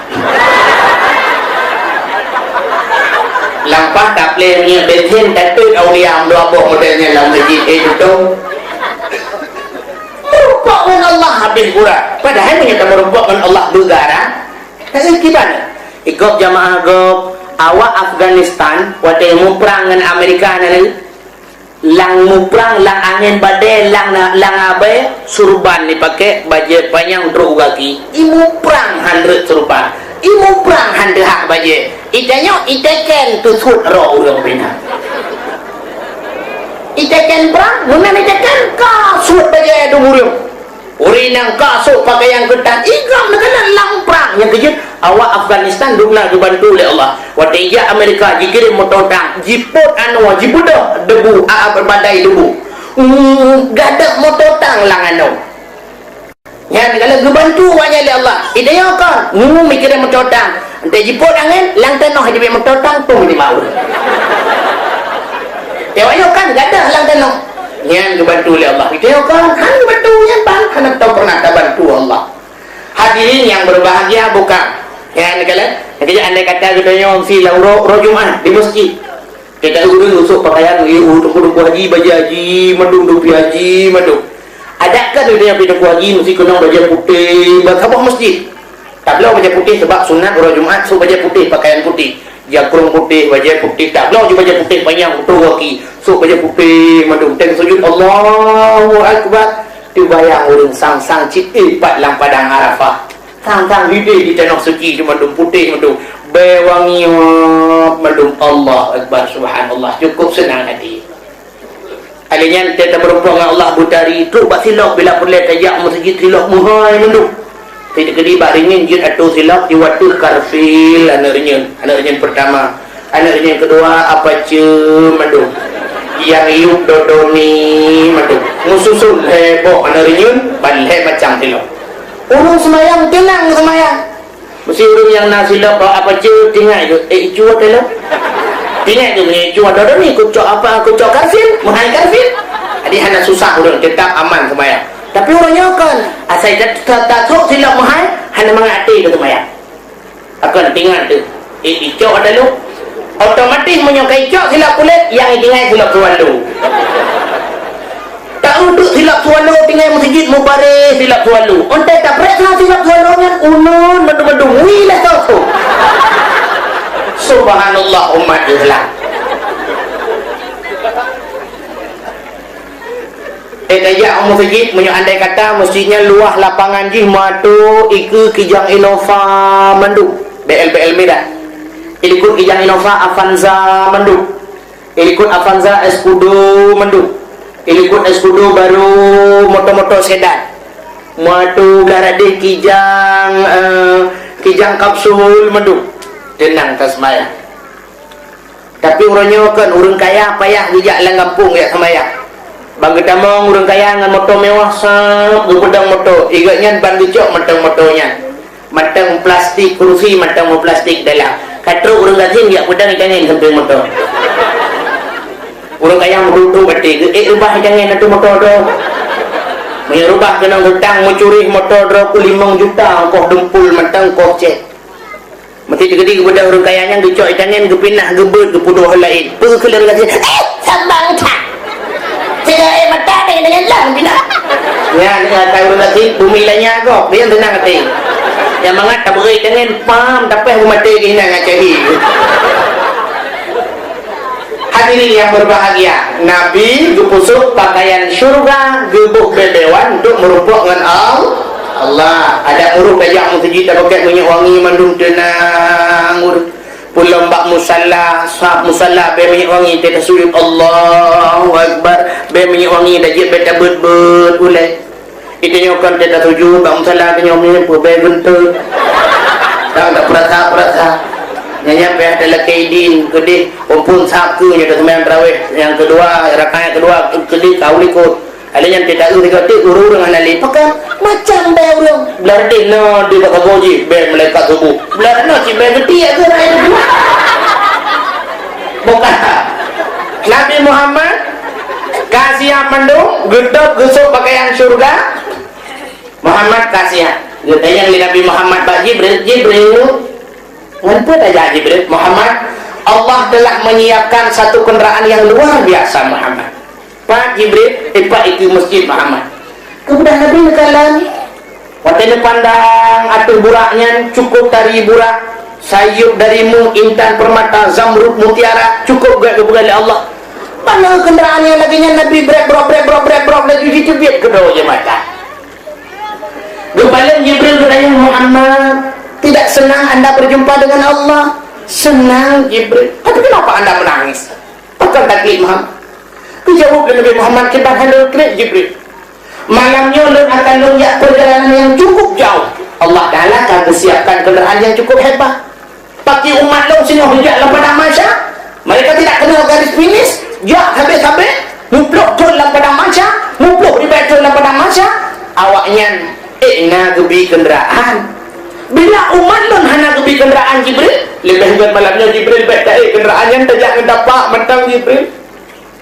Lampah tapleh minyeuk bensin, tateut aulia, meudua boh model nyan lam masjid, eh, tutong. Meurumpok ngon Allah habéh gura. Padahai meunyoe tameurumpok ngon Allah beugara, ka kiban. Igob jamaah gob, awak Afghanistan, watèe muprang ngon Amerika na lagèe. Lam muprang, lam angén badée, lam, lam abée, surban jipakée, bajée panyang trok u gaki. Jimuprang hán rhot surban. Jimuprang hán teuhah bajée. Jitanyong, jiteken teusuet droe ureuëng pih na. Jiteken prang, meunan jiteken ka suet bajée dum ureuëng. Ureuëng nyang ka sôk peukayan keutan, igram neukalon lam prang. Nyang keujeuet, awak Afghanistan dum na geubantu lé Allah. Watée jak Amerika, jikirém moto tang, jipot anoe, jibeudôh debu, a, a, badai debu. Hmm, gadôh moto tang lam anoe. Nyan kalau geubantu awak nyan lé Allah. Jitanyong kon, nyoe jikirém moto tang. Enteuk jipot angén, lam tanoh jibeuet moto tang, tong di bawah. Awak nyoe kan gadôh lam tanoh. Nyan geubantu lé Allah. Jitanyong kon, hán geubantu nyan ban, hana tau pernah tabantu Allah. Hadirin yang berbahagia bukan? Nyan kalau, andai kata geutanyoe si lam uroe, uroe Jumat di masjid. Kita ureuëng usôk peukayan, ié, teungku-teungku haji, bajée haji, mandum, dupi haji, mandum. Adak kan ureuëng nyang pi teungku haji meusti keunong bajée putéh, bak saboh masjid. Tabloe bajée putéh sabab sunat uroe Jumat, sôk bajée putéh, peukayan putéh. Jakrong putéh, bajée putéh, tabloe ju bajée putéh panyang, putôh gaki, sôk bajée putéh, mandum. Teuka sujud, Allahu Akbar. Teubayang ureuëng sang-sang cit, eh, pat lam padang Arafah. Sang-sang hideh di tanoh suci tu mandum putéh mandum. Bée wangi mandum. Allahu Akbar, subhanallah. Cukup seunang hati. Alèh nyan, teuka meurumpok ngon Allah beutari, trok bak silop bila peureulèe tajak meuseujid silop meuhai mandum. Teukeudi bak reunyeun jeuet atô silop, jiwoe ateueh karfil aneuk reunyeun, aneuk reunyeun peurtama. Aneuk reunyeun keudua, apace mandum. Nyang yup dodoni mandum. Meususon lhèe boh aneuk reunyeun, ban lhèe macam silop. Ureueng seumayang, teunang seumayang. Meusé ureueng nyang na silop bak apace, teuingat geuh, eh, icu ata lom. Teuingat geuh meunyoe icu ata dodoni, kucok apa, kucok karfil, meuhai karfil. Jadi hana susah ureueng, teutap aman seumayang. Tapi ureueng nyoe kon, asai ta-, ta-, tasok silop meuhai, hana mangat até keu seumayang. Akan teuingat teuh, eh, icok ata lôn. Otomatis meunyoe ka icok silop kulét, nyang itinggai silop swallow. Taeu teuk silop swallow tinggai meuseujid mubareh silop swallow. Ontèe taprèksa silop swallow nyan uneun mandum-mandum, wih lé soe-soe. Subhanallah umat Islam. Eh, tajak u meuseujid, meunyoe andai kata meuseujid nyan luwah lapangan jih meuatô ikeue Kijang Innova mandum, B L B L mirah. Ilikot Kijang Innova, Avanza mandum. Ilikot Avanza, Escudo mandum. Ilikot Escudo baru moto-moto sedan. Meuatô blah radeh Kijang, eh, Kijang Kapsul mandum. Teunang taseumayang. Tapi uroe nyoe kon ureueng kaya payah geujak lam gampông jak seumayang. Ban geutamong ureueng kaya ngon moto mewah, sab, geupeudong moto, i gobnyan ban geucok mantong moto nyan. Mantong plastik, kurusi mantong meuplastik dalam. Ka trok ureueng gasien jak peudong itangen sampéng moto. Ureueng kaya meuruto batée geuh, eh, rubah itangen ateueh moto droe. Meunyoe rubah keunong utang, meucuri moto droe peuet limong juta, ongkoh dumpol mantong, ongkoh cèt. Meusé teukeudi geubeudôh ureueng kaya nyan geucok itangen, geupinah, geubeuet, geupeuduek laén. Peue keu lôn gasien? Eh, sabang that. Sehingga eh mata tangen-tangen lah geupinah. Nyan, nyan, ka ureueng gasien, bumi lanya gob, dia teunang até. Nyang mangat tabeuet itangen, pam, tapéh beumaté keu inan ngon cahé. Hadirin yang berbahagia, Nabi geupeusok pakaian syurga, geuboh beubeuen untuk meurumpok ngon Al-, Allah. Adak ureueng tajak meuseujid tapakèk minyeuk wangi mandum teunang. Pulom bak musala, sab musala bèe minyeuk wangi, teuka sujud, Allahu Akbar. Bèe minyeuk wangi, tajak bèe tabeuet-beuet ulèe. Ita nyoe kon teuka sujud, bak musala tanyoe nyoe peue bèe geunteuk. Dak, dak peurasa-peurasa. Nyan, nyan payah talakèe idin, keudeh, phôn-phôn sab keu nyoe taseumayang tarawih nyang keudua, rakaat nyang keudua, keudeh ka u likot. Alèh nyan teuka eu sigoe teuk ureueng-ureueng hana lé. Pakon? Macam bèe ureueng. Blah deh na di bak sagoe jih, bèe malaikat suboh. Blah na cit bèe geutiek keu rakyat tu. Bukan. Nabi Muhammad ka siap mandum, geutôb geusôk pakaian syurga. Muhammad ka siap. Geutanyong lé Nabi Muhammad bak Jibril, "Jibril, ngon peue tajak Jibril?" "Muhammad, Allah telah menyiapkan satu kendaraan yang luar biasa, Muhammad." "Pat Jibril?" "Eh, pat ikeue masjid, Muhammad." Keumudian Nabi neukalon. Watèe neupandang ateueh burak nyan, cukup tari burak, sayeup dari mu, intan permata, zamrud, mutiara, cukup gèt geupeugah lé Allah. Mana kenderaan yang lagèe nyan Nabi brek brok, brek brok, brek brok, laju jiteubiet keudroe jeuet mata. Geubaleng Jibril geutanyong, "Muhammad, tidak senang anda berjumpa dengan Allah?" "Senang, Jibril." "Tapi kenapa anda menangis? Pakon taklik, Muhammad?" Geujaweueb lé Nabi Muhammad, "Kiban hana kriet, Jibril. Malam nyoe lôn akan lôn jak perjalanan yang cukup jauh. Allah Taala ka geusiapkan kenderaan yang cukup hebat. Bagi umat lôn singoh jak lam padang mahsyar, mereka tidak kenal garis finish, jak habéh-habéh, muplôh thôn lam padang mahsyar, muplôh ribèe thôn lam padang mahsyar, awaknyan ék na geubi kenderaan. Bila umat lôn hana geubi kenderaan, Jibril, leubeh gèt malam nyoe, Jibril, bèk taék kenderaan nyan, tajak ngon tapak mantong, Jibril."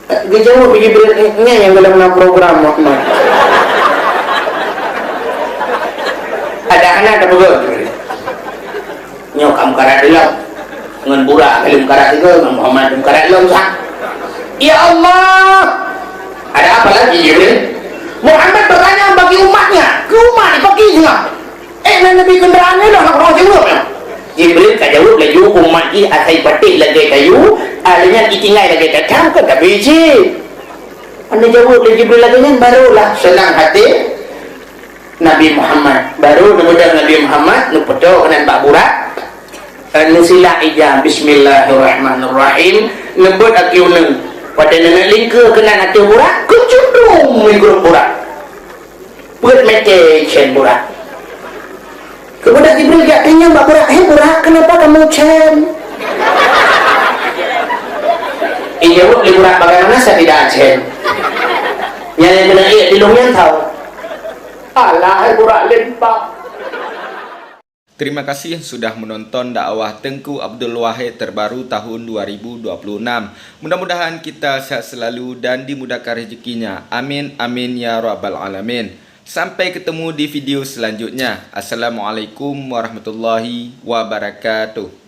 Geujaweueb Jibril, "Nyan nyang goh lom na program, Muhammad." Ada hana tapeugah Jibril. "Nyoe ka meukarat lom. Ngon Burak ka lheueh meukarat sigoe, ngon Muhammad meukarat lom sa." "Ya Allah, ada apa lagi, Jibril?" Muhammad bertanya bagi umatnya, keu umat nyan, bagi singoh. "Ék na neubi kenderaan nyoe lôn, hana jaweueb nyoe." Jibril ka jaweueb laju, umat jih asai patéh lagèe kayu, alèh nyan jitinggai lagèe cacang, kon tabi cit. Hana jaweueb lé Jibril lagèe nyan, barulah seunang até Nabi Muhammad. Baru neubeudôh Nabi Muhammad, neupeutoh keunan bak Burak, eh, neusilak ija, "Bismillahirrahmanirrahim." Neubeuet aki uneung. Watèe neuneuk lingkeue keunan ateueh Burak, keucundrueng migrop Burak. Peuet mètè cen Burak. Keumudian Jibril geutanyong bak Burak, "Hai Burak, kenapa kamu cen?" Dijaweueb lé Burak, "Bagaimana saya tidak cen? Nyang keuneuk ék di lôn nyan tau." Alah, hai Burak limpah. Terima kasih sudah menonton dakwah Teungku Abdul Wahid terbaru tahun dua ribu dua puluh enam. Mudah-mudahan kita sehat selalu dan dimudahkan rezekinya. Amin, amin, ya rabbal alamin. Sampai ketemu di video selanjutnya. Assalamualaikum warahmatullahi wabarakatuh.